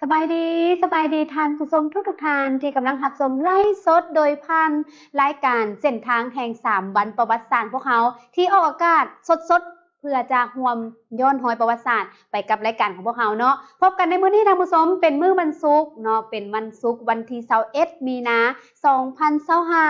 ສະບາຍດີ, ສະບາຍດີທ່ານຜູ້ຊົມທຸກໆທ່ານທີ່ກຳລັງຮັບຊົມໄລຟ໌ສົດໂດຍຜ່ານລາຍການເສັ້ນທາງແຫ່ງສາມວັນປະຫວັດສາດພວກເຮົາ ທີ່ອອກອາກາດສົດໆ ເພື່ອຈະຮ່ວມຍ້ອນຮອຍປະຫວັດສາດໄປກັບລາຍການຂອງພວກເຮົາເນາະ. ພົບກັນໃນມື້ນີ້ທ່ານຜູ້ຊົມ ເປັນມື້ວັນສຸກເນາະ, ເປັນວັນສຸກວັນທີຊາວເອັດ ມີນາ ສອງພັນຊາວຫ້າ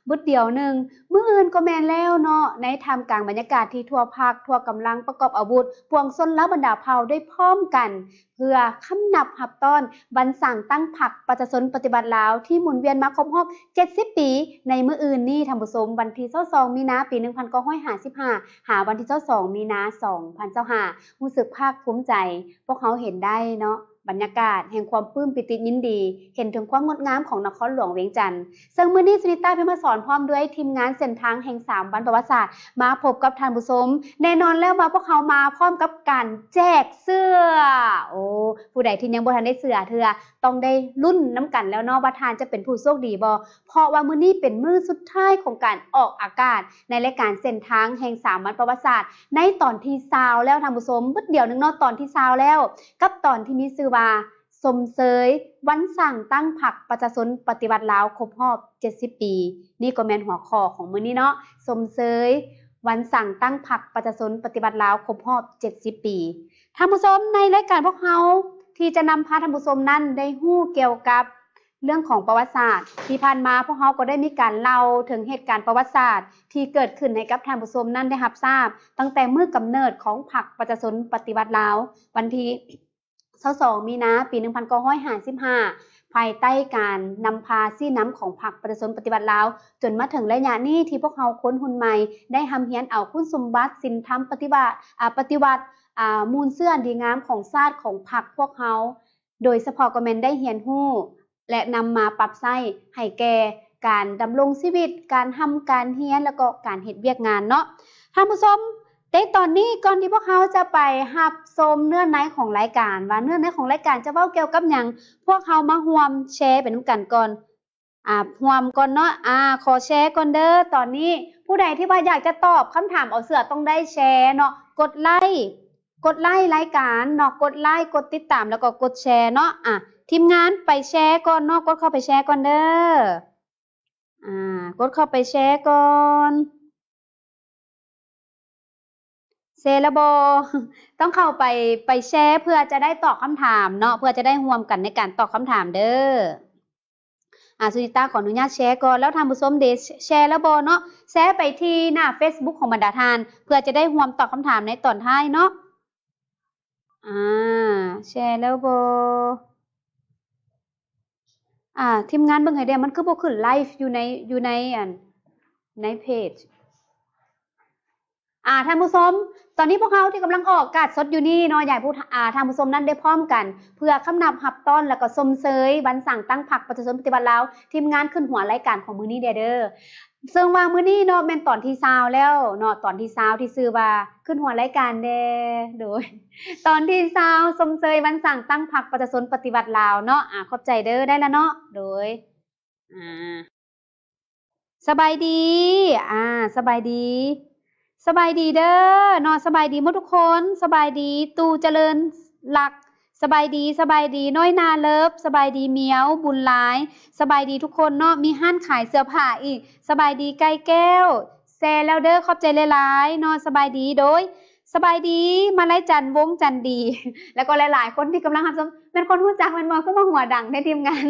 ບຶດດຽວໜຶ່ງ. ມື້ອື່ນກໍແມ່ນແລ້ວເນາະ, ໃນທ່າມກາງບັນຍາກາດທີ່ທົ່ວພັກ, ທົ່ວກຳລັງປະກອບອາວຸດ, ປວງຊົນລາວບັນດາເຜົ່າໄດ້ພ້ອມກັນ ເພື່ອຄຳນັບຮັບຕ້ອນວັນສ້າງຕັ້ງພັກປະຊາຊົນປະຕິວັດລາວ ທີ່ໝູນວຽນມາຄົບຮອບເຈັດສິບປີໃນມື້ອື່ນນີ້ທ່ານຜູ້ຊົມ, ວັນທີຊາວສອງ ມີນາ ປີໜຶ່ງພັນເກົ້າຮ້ອຍຫ້າສິບຫ້າ ຫາວັນທີຊາວສອງ ມີນາ ສອງພັນຊາວຫ້າ. ຮູ້ສຶກພາກພູມໃຈ, ພວກເຮົາເຫັນໄດ້ເນາະ ບັນຍາກາດແຫ່ງຄວາມປຶ້ມປີຕິຍິນດີ, ເຫັນເຖິງຄວາມງົດງາມຂອງນະຄອນຫຼວງວຽງຈັນ. ເຊິ່ງມື້ນີ້ສຸນິຕາ ພິມມະສອນ ພ້ອມດ້ວຍທີມງານເສັ້ນທາງແຫ່ງສາມວັນປະຫວັດສາດ ມາພົບກັບທ່ານຜູ້ຊົມ. ແນ່ນອນແລ້ວວ່າພວກເຮົາມາພ້ອມກັບການແຈກເສື້ອ. ໂອ້ ຜູ້ໃດທີ່ຍັງບໍ່ທັນໄດ້ເສື້ອເທື່ອ ຕ້ອງໄດ້ລຸ້ນນຳກັນແລ້ວເນາະ ວ່າທ່ານຈະເປັນຜູ້ໂຊກດີບໍ່? ເພາະວ່າມື້ນີ້ເປັນມື້ສຸດທ້າຍຂອງການອອກອາກາດໃນລາຍການເສັ້ນທາງແຫ່ງສາມວັນປະຫວັດສາດ ໃນຕອນທີຊາວແລ້ວທ່ານຜູ້ຊົມ, ບຶດດຽວໜຶ່ງເນາະ, ຕອນທີຊາວແລ້ວ ກັບຕອນທີ່ມີຊື່ວ່າ ຊົມເຊີຍວັນສ້າງຕັ້ງພັກປະຊາຊົນປະຕິວັດລາວຄົບຮອບເຈັດສິບປີ. ນີ້ກໍແມ່ນຫົວຂໍ້ຂອງມື້ນີ້ເນາະ, ຊົມເຊີຍວັນສ້າງຕັ້ງພັກປະຊາຊົນປະຕິວັດລາວຄົບຮອບເຈັດສິບປີ. ທ່ານຜູ້ຊົມ, ໃນລາຍການພວກເຮົາທີ່ຈະນຳພາທ່ານຜູ້ຊົມນັ້ນໄດ້ຮູ້ກ່ຽວກັບເລື່ອງຂອງປະຫວັດສາດ. ທີ່ຜ່ານມາພວກເຮົາກໍໄດ້ມີການເລົ່າເຖິງເຫດການປະຫວັດສາດທີ່ເກີດຂຶ້ນໃຫ້ກັບທ່ານຜູ້ຊົມນັ້ນໄດ້ຮັບຊາບ, ຕັ້ງແຕ່ມື້ກຳເນີດຂອງພັກປະຊາຊົນປະຕິວັດລາວ ວັນທີ ຊາວສອງ ມີນາ ປີໜຶ່ງພັນເກົ້າຮ້ອຍຫ້າສິບຫ້າ ພາຍໃຕ້ການນຳພາຊີ້ນຳຂອງພັກປະຊາຊົນປະຕິວັດລາວ ຈົນມາເຖິງໄລຍະນີ້ທີ່ພວກເຮົາຄົນຮຸ່ນໃໝ່ໄດ້ຮ່ຳຮຽນເອົາຄຸນສົມບັດສິນທຳປະຕິວັດ ອາ ປະຕິວັດ ອາ ມູນເຊື້ອອັນດີງາມຂອງຊາດຂອງພັກພວກເຮົາ ໂດຍສະເພາະກໍແມ່ນໄດ້ຮຽນຮູ້ ແລະ ນຳມາປັບໃຊ້ໃຫ້ແກ່ການດຳລົງຊີວິດ, ການຮ່ຳການຮຽນ ແລະ ກໍການເຮັດວຽກງານເນາະ. ທ່ານຜູ້ຊົມ, ໃນຕອນນີ້ກ່ອນທີ່ພວກເຮົາຈະໄປຮັບຊົມເນື້ອໃນຂອງລາຍການ ວ່າເນື້ອໃນຂອງລາຍການຈະເວົ້າກ່ຽວກັບຫຍັງ, ພວກເຮົາມາຮ່ວມແຊໄປນຳກັນກ່ອນ. ອາ ຮ່ວມກ່ອນເນາະ. ອາ ຂໍແຊກ່ອນເດີ. ຕອນນີ້ຜູ້ໃດທີ່ວ່າຢາກຈະຕອບຄຳຖາມເອົາເສື້ອຕ້ອງໄດ້ແຊເນາະ, ກົດໄລ ກົດໄລລາຍການເນາະ, ກົດໄລ ກົດຕິດຕາມ ແລ້ວກໍກົດແຊເນາະ. ອາ ທີມງານໄປແຊກ່ອນເນາະ, ກົດເຂົ້າໄປແຊກ່ອນເດີ. ອາ ກົດເຂົ້າໄປແຊກ່ອນ. ແຊແລ້ວບໍ່? ຕ້ອງເຂົ້າໄປ ໄປແຊເພື່ອຈະໄດ້ຕອບຄຳຖາມເນາະ, ເພື່ອຈະໄດ້ຮ່ວມກັນໃນການຕອບຄຳຖາມເດີ. ອາ ສຸນິຕາຂໍອະນຸຍາດແຊກ່ອນ ແລ້ວທ່ານຜູ້ຊົມເດ ແຊແລ້ວບໍ່ເນາະ? ແຊໄປທີ່ໜ້າເຟສບຸກຂອງບັນດາທ່ານ ເພື່ອຈະໄດ້ຮ່ວມຕອບຄຳຖາມໃນຕອນທ້າຍເນາະ. ອາ ແຊແລ້ວບໍ່? ອາ ທີມງານເບິ່ງໃຫ້ແດ່ ມັນຄືບໍ່ຂຶ້ນໄລຟ໌ຢູ່ໃນ ຢູ່ໃນ ອັນ ໃນເພຈ. ອາ ທ່ານຜູ້ຊົມ, ຕອນນີ້ພວກເຮົາທີ່ກຳລັງອອກອາກາດສົດຢູ່ນີ້ເນາະ, ຢາກໃຫ້ຜູ້ ອາ ທ່ານຜູ້ຊົມນັ້ນໄດ້ພ້ອມກັນ ເພື່ອຄຳນັບຮັບຕ້ອນ ແລ້ວກໍຊົມເຊີຍວັນສ້າງຕັ້ງພັກປະຊາຊົນປະຕິວັດລາວ, ທີມງານຂຶ້ນຫົວລາຍການຂອງມື້ນີ້ແດ່ເດີ. ເຊິ່ງວ່າມື້ນີ້ເນາະ ແມ່ນຕອນທີຊາວແລ້ວເນາະ, ຕອນທີຊາວທີ່ຊື່ວ່າ ຂຶ້ນຫົວລາຍການແດ່ ໂດຍ ຕອນທີຊາວ ຊົມເຊີຍວັນສ້າງຕັ້ງພັກປະຊາຊົນປະຕິວັດລາວເນາະ. ອາ ຂອບໃຈເດີ, ໄດ້ລະເນາະ ໂດຍ ອາ ສະບາຍດີ ອາ ສະບາຍດີ ສະບາຍດີເດີເນາະ, ສະບາຍດີໝົດທຸກຄົນ, ສະບາຍດີຕູ້ຈະເລີນລັກ, ສະບາຍດີ ສະບາຍດີນ້ອຍໜ້າເລີບ, ສະບາຍດີໝຽວບຸນຫຼາຍ, ສະບາຍດີທຸກຄົນເນາະ, ມີຮ້ານຂາຍເສື້ອຜ້າອີກ, ສະບາຍດີໄກ່ແກ້ວ, ແຊແລ້ວເດີ ຂອບໃຈຫຼາຍໆເນາະ, ສະບາຍດີ ໂດຍ ສະບາຍດີ ມາໄລຈັນ ວົງຈັນດີ ແລ້ວກໍຫຼາຍໆຄົນທີ່ກຳລັງຮັບຊົມ ແມ່ນຄົນຮູ້ຈັກແມ່ນບໍ່? ຄືວ່າຫົວດັງແທ້ທີມງານ.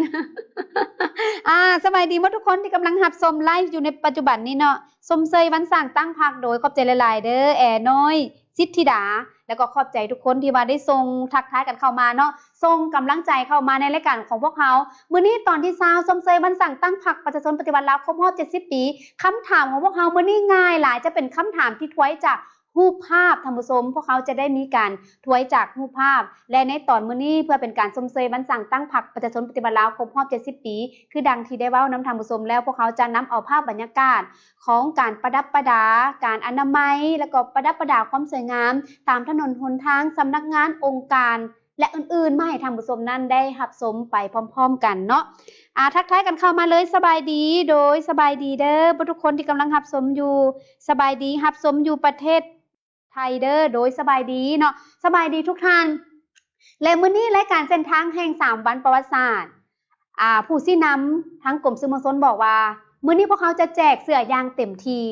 ອາ ສະບາຍດີໝົດທຸກຄົນທີ່ກຳລັງຮັບຊົມໄລຟ໌ຢູ່ໃນປັດຈຸບັນນີ້ເນາະ, ຊົມເຊີຍວັນສ້າງຕັ້ງພັກ ໂດຍ ຂອບໃຈຫຼາຍໆເດີ ແອນ້ອຍ ສິດທິດາ ແລ້ວກໍຂອບໃຈທຸກຄົນທີ່ວ່າໄດ້ສົ່ງທັກທາຍກັນເຂົ້າມາເນາະ, ສົ່ງກຳລັງໃຈເຂົ້າມາໃນລາຍການຂອງພວກເຮົາ. ມື້ນີ້ຕອນທີຊາວ ຊົມເຊີຍວັນສ້າງຕັ້ງພັກປະຊາຊົນປະຕິວັດລາວຄົບຮອບເຈັດສິບປີ. ຄຳຖາມຂອງພວກເຮົາມື້ນີ້ງ່າຍຫຼາຍ, ຈະເປັນຄຳຖາມທີ່ທວຍຈາກ ຮູບພາບ ທ່ານຜູ້ຊົມ, ພວກເຮົາຈະໄດ້ມີການທວຍຈາກຮູບພາບ ແລະ ໃນຕອນມື້ນີ້ ເພື່ອເປັນການຊົມເຊີຍວັນສ້າງຕັ້ງພັກປະຊາຊົນປະຕິວັດລາວຄົບຮອບເຈັດສິບປີ ຄືດັ່ງທີ່ໄດ້ເວົ້ານຳທ່ານຜູ້ຊົມແລ້ວ, ພວກເຮົາຈະນຳເອົາພາບບັນຍາກາດຂອງການປະດັບປະດາ, ການອະນາໄມ ແລ້ວກໍປະດັບປະດາຄວາມສວຍງາມຕາມຖະໜົນຫົນທາງ, ສຳນັກງານ, ອົງການ ແລະ ອື່ນໆ ມາໃຫ້ທ່ານຜູ້ຊົມນັ້ນໄດ້ຮັບຊົມໄປພ້ອມໆກັນເນາະ. ອາ ທັກທາຍກັນເຂົ້າມາເລີຍ, ສະບາຍດີ ໂດຍ ສະບາຍດີເດີ ເບິດທຸກຄົນທີ່ກຳລັງຮັບຊົມຢູ່, ສະບາຍດີ ຮັບຊົມຢູ່ປະເທດ ໄທເດີ ໂດຍ ສະບາຍດີເນາະ, ສະບາຍດີທຸກທ່ານ. ແລະ ມື້ນີ້ລາຍການເສັ້ນທາງແຫ່ງສາມວັນປະຫວັດສາດ ອາ ຜູ້ຊີ້ນຳທາງກົມສື່ມວນຊົນບອກວ່າ ມື້ນີ້ພວກເຮົາຈະແຈກເສື້ອຢ່າງເຕັມທີ່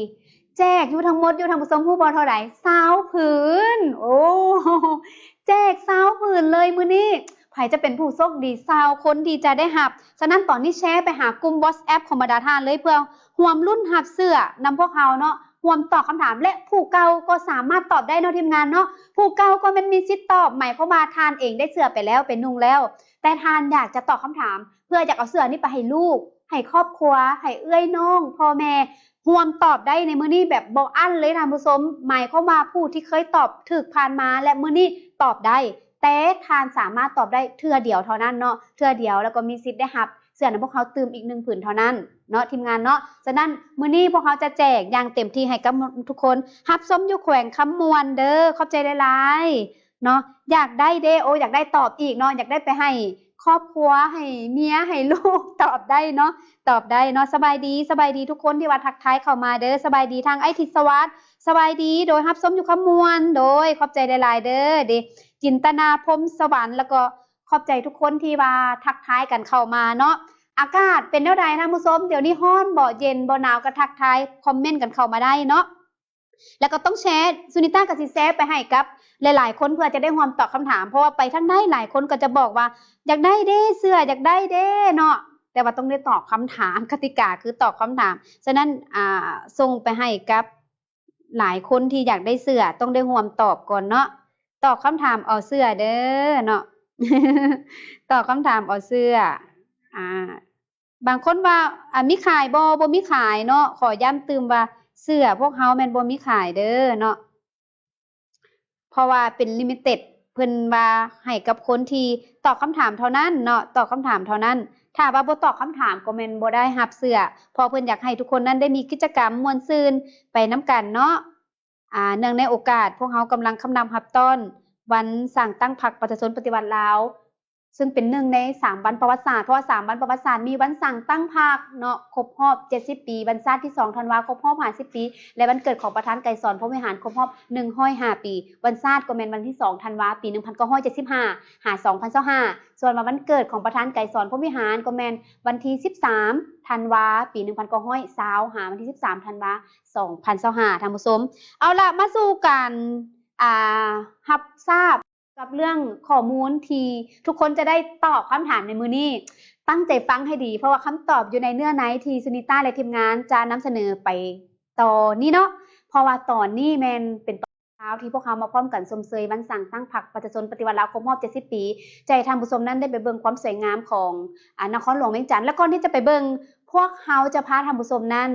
ແຈກຢູ່ທັງໝົດຢູ່ ທ່ານຜູ້ຊົມຮູ້ບໍ່ເທົ່າໃດ? ຊາວຜືນ. ໂອ້ ແຈກຊາວຜືນເລີຍມື້ນີ້. ໃຜຈະເປັນຜູ້ໂຊກດີຊາວຄົນທີ່ຈະໄດ້ຮັບ? ສະນັ້ນຕອນນີ້ແຊໄປຫາກຸ່ມ WhatsApp ຂອງບັນດາທ່ານເລີຍ ເພື່ອຮ່ວມລຸ້ນຮັບເສື້ອນຳພວກເຮົາເນາະ, ຮ່ວມຕອບຄຳຖາມ ແລະ ຜູ້ເກົ່າກໍສາມາດຕອບໄດ້ເນາະ ທີມງານເນາະ. ຜູ້ເກົ່າກໍແມ່ນມີສິດຕອບ, ໝາຍຄວາມວ່າທ່ານເອງໄດ້ເສື້ອໄປແລ້ວ, ໄປນຸ່ງແລ້ວ, ແຕ່ທ່ານຢາກຈະຕອບຄຳຖາມ ເພື່ອຢາກເອົາເສື້ອນີ້ໄປໃຫ້ລູກ, ໃຫ້ຄອບຄົວ, ໃຫ້ເອື້ອຍນ້ອງ, ພໍ່ແມ່ ຮ່ວມຕອບໄດ້ໃນມື້ນີ້ແບບບໍ່ອັ້ນເລີຍທ່ານຜູ້ຊົມ. ໝາຍຄວາມວ່າຜູ້ທີ່ເຄີຍຕອບຖືກຜ່ານມາ ແລະ ມື້ນີ້ຕອບໄດ້, ແຕ່ທ່ານສາມາດຕອບໄດ້ເທື່ອດຽວເທົ່ານັ້ນເນາະ, ເທື່ອດຽວ ແລ້ວກໍມີສິດໄດ້ຮັບເສື້ອນຳພວກເຮົາຕື່ມອີກໜຶ່ງຜືນເທົ່ານັ້ນເນາະ ທີມງານເນາະ. ສະນັ້ນມື້ນີ້ພວກເຮົາຈະແຈກຢ່າງເຕັມທີ່ໃຫ້ກັບທຸກຄົນ ຮັບຊົມຢູ່ແຂວງຄຳມ່ວນເດີ. ຂອບໃຈຫຼາຍໆເນາະ. ຢາກໄດ້ເດ້, ໂອ ຢາກໄດ້ຕອບອີກເນາະ, ຢາກໄດ້ໄປໃຫ້ຄອບຄົວ, ໃຫ້ເມຍ, ໃຫ້ລູກ ຕອບໄດ້ເນາະ, ຕອບໄດ້ເນາະ. ສະບາຍດີ, ສະບາຍດີທຸກຄົນທີ່ວ່າທັກທາຍເຂົ້າມາເດີ. ສະບາຍດີທາງອ້າຍທິດສະຫວັດ, ສະບາຍດີ, ໂດຍ ຮັບຊົມຢູ່ຄຳມ່ວນ, ໂດຍ ຂອບໃຈຫຼາຍໆເດີ. ເດ ຈິນຕະນາ ພົມສະຫວັນ ແລ້ວກໍຂອບໃຈທຸກຄົນທີ່ວ່າທັກທາຍກັນເຂົ້າມາເນາະ. ອາກາດເປັນແນວໃດທ່ານຜູ້ຊົມ? ດຽວນີ້ຮ້ອນບໍ່, ເຢັນບໍ່, ໜາວ? ກໍທັກທາຍຄອມເມັນກັນເຂົ້າມາໄດ້ເນາະ. ແລ້ວກໍຕ້ອງແຊ, ສຸນິຕາກໍຊິແຊໄປໃຫ້ກັບຫຼາຍໆຄົນ ເພື່ອຈະໄດ້ຮ່ວມຕອບຄຳຖາມ, ເພາະວ່າໄປທາງໃດຫຼາຍຄົນກໍຈະບອກວ່າ ຢາກໄດ້ເດ້ເສື້ອ, ຢາກໄດ້ເດ້ເນາະ, ແຕ່ວ່າຕ້ອງໄດ້ຕອບຄຳຖາມ, ກະຕິກາຄືຕອບຄຳຖາມ. ສະນັ້ນ ອາ ສົ່ງໄປໃຫ້ກັບຫຼາຍຄົນທີ່ຢາກໄດ້ເສື້ອ, ຕ້ອງໄດ້ຮ່ວມຕອບກ່ອນເນາະ. ຕອບຄຳຖາມເອົາເສື້ອເດີເນາະ, ຕອບຄຳຖາມເອົາເສື້ອ. ອາ ບາງຄົນວ່າ ອາ ມີຂາຍບໍ່? ບໍ່ມີຂາຍເນາະ. ຂໍຢ້ຳຕື່ມວ່າເສື້ອພວກເຮົາແມ່ນບໍ່ມີຂາຍເດີເນາະ, ເພາະວ່າເປັນລິມິເຕັດ, ເພິ່ນວ່າໃຫ້ກັບຄົນທີ່ຕອບຄຳຖາມເທົ່ານັ້ນເນາະ, ຕອບຄຳຖາມເທົ່ານັ້ນ. ຖ້າວ່າບໍ່ຕອບຄຳຖາມກໍແມ່ນບໍ່ໄດ້ຮັບເສື້ອ, ເພາະເພິ່ນຢາກໃຫ້ທຸກຄົນນັ້ນໄດ້ມີກິດຈະກຳມ່ວນຊື່ນໄປນຳກັນເນາະ. ອາ ເນື່ອງໃນໂອກາດພວກເຮົາກຳລັງຄຳນັບຮັບຕ້ອນວັນສ້າງຕັ້ງພັກປະຊາຊົນປະຕິວັດລາວ, ຊຶ່ງເປັນໜຶ່ງໃນສາມວັນປະຫວັດສາດ, ເພາະວ່າສາມວັນປະຫວັດສາດມີວັນສ້າງຕັ້ງພັກເນາະ ຄົບຮອບເຈັດສິບປີ, ວັນຊາດທີສອງທັນວາ ຄົບຮອບຫ້າສິບປີ ແລະ ວັນເກີດຂອງປະທານໄກສອນ ພົມວິຫານ ຄົບຮອບໜຶ່ງຮ້ອຍຫ້າປີ. ວັນຊາດກໍແມ່ນວັນທີສອງທັນວາ ປີໜຶ່ງພັນເກົ້າຮ້ອຍເຈັດສິບຫ້າ ຫາ ສອງພັນຊາວຫ້າ. ສ່ວນວ່າວັນເກີດຂອງປະທານໄກສອນ ພົມວິຫານ ກໍແມ່ນວັນທີສິບສາມທັນວາ ປີໜຶ່ງພັນເກົ້າຮ້ອຍຊາວ ຫາ ວັນທີສິບສາມທັນວາ ສອງພັນຊາວຫ້າ ທ່ານຜູ້ຊົມ. ເອົາລະ ມາສູ່ການ ອາ ຮັບຊາບ ກັບເລື່ອງຂໍ້ມູນທີ່ທຸກຄົນຈະໄດ້ຕອບຄຳຖາມໃນມື້ນີ້. ຕັ້ງໃຈຟັງໃຫ້ດີ, ເພາະວ່າຄຳຕອບຢູ່ໃນເນື້ອໃນທີ່ສຸນິຕາ ແລະ ທີມງານຈະນຳສະເໜີໄປຕໍ່ນີ້ເນາະ, ເພາະວ່າຕອນນີ້ແມ່ນເປັນຕອນຄາວທີ່ພວກເຮົາມາພ້ອມກັນຊົມເຊີຍວັນສ້າງຕັ້ງພັກປະຊາຊົນປະຕິວັດລາວຄົບຮອບເຈັດສິບປີ, ຈະໃຫ້ທ່ານຜູ້ຊົມນັ້ນໄດ້ໄປເບິ່ງຄວາມສວຍງາມຂອງ ອາ ນະຄອນຫຼວງວຽງຈັນ. ແລະ ກ່ອນທີ່ຈະໄປເບິ່ງ, ພວກເຮົາຈະພາທ່ານຜູ້ຊົມນັ້ນ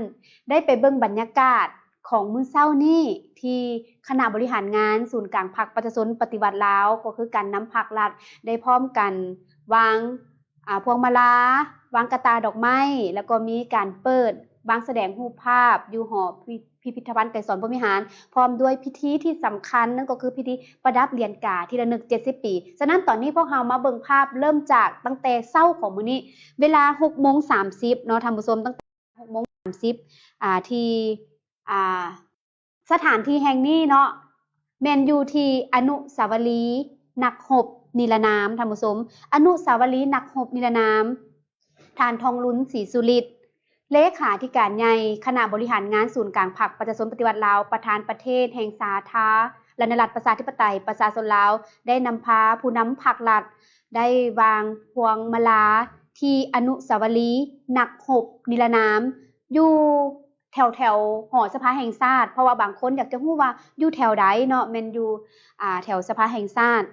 ໄດ້ໄປເບິ່ງບັນຍາກາດ ຂອງມື້ເຊົ້ານີ້ ທີ່ຄະນະບໍລິຫານງານສູນກາງພັກປະຊາຊົນປະຕິວັດລາວ ກໍຄືການນຳພັກລັດ ໄດ້ພ້ອມກັນວາງ ອາ ພວງມາລາ, ວາງກະຕ່າດອກໄມ້ ແລ້ວກໍມີການເປີດວາງສະແດງຮູບພາບຢູ່ຫໍພິ ພິພິທະພັນໄກສອນພົມວິຫານ ພ້ອມດ້ວຍພິທີທີ່ສຳຄັນ, ນັ້ນກໍຄືພິທີປະດັບຫຼຽນກາທີ່ລະນຶກເຈັດສິບປີ. ສະນັ້ນ ຕອນນີ້ພວກເຮົາມາເບິ່ງພາບເລີ່ມຈາກຕັ້ງແຕ່ເຊົ້າຂອງມື້ນີ້ ເວລາຫົກໂມງສາມສິບເນາະທ່ານຜູ້ຊົມ, ຕັ້ງແຕ່ ຫົກໂມງສາມສິບ ອາ ທີ່ ອາ ສະຖານທີ່ແຫ່ງນີ້ເນາະ ແມ່ນຢູ່ທີ່ອະນຸສາວະລີນັກຮົບນິລະນາມ ທ່ານຜູ້ຊົມ, ອະນຸສາວະລີນັກຮົບນິລະນາມ ທ່ານ ທອງລຸນ ສີສຸລິດ ເລຂາທິການໃຫຍ່ຄະນະບໍລິຫານງານສູນກາງພັກປະຊາຊົນປະຕິວັດລາວ, ປະທານປະເທດແຫ່ງສາທາລະນະລັດປະຊາທິປະໄຕປະຊາຊົນລາວ ໄດ້ນຳພາຜູ້ນຳພັກລັດ ໄດ້ວາງພວງມາລາທີ່ອະນຸສາວະລີນັກຮົບນິລະນາມ ຢູ່ແຖວໆຫໍສະພາແຫ່ງຊາດ, ເພາະວ່າບາງຄົນຢາກຈະຮູ້ວ່າຢູ່ແຖວໃດເນາະ, ແມ່ນຢູ່ ອາ ແຖວສະພາແຫ່ງຊາດ,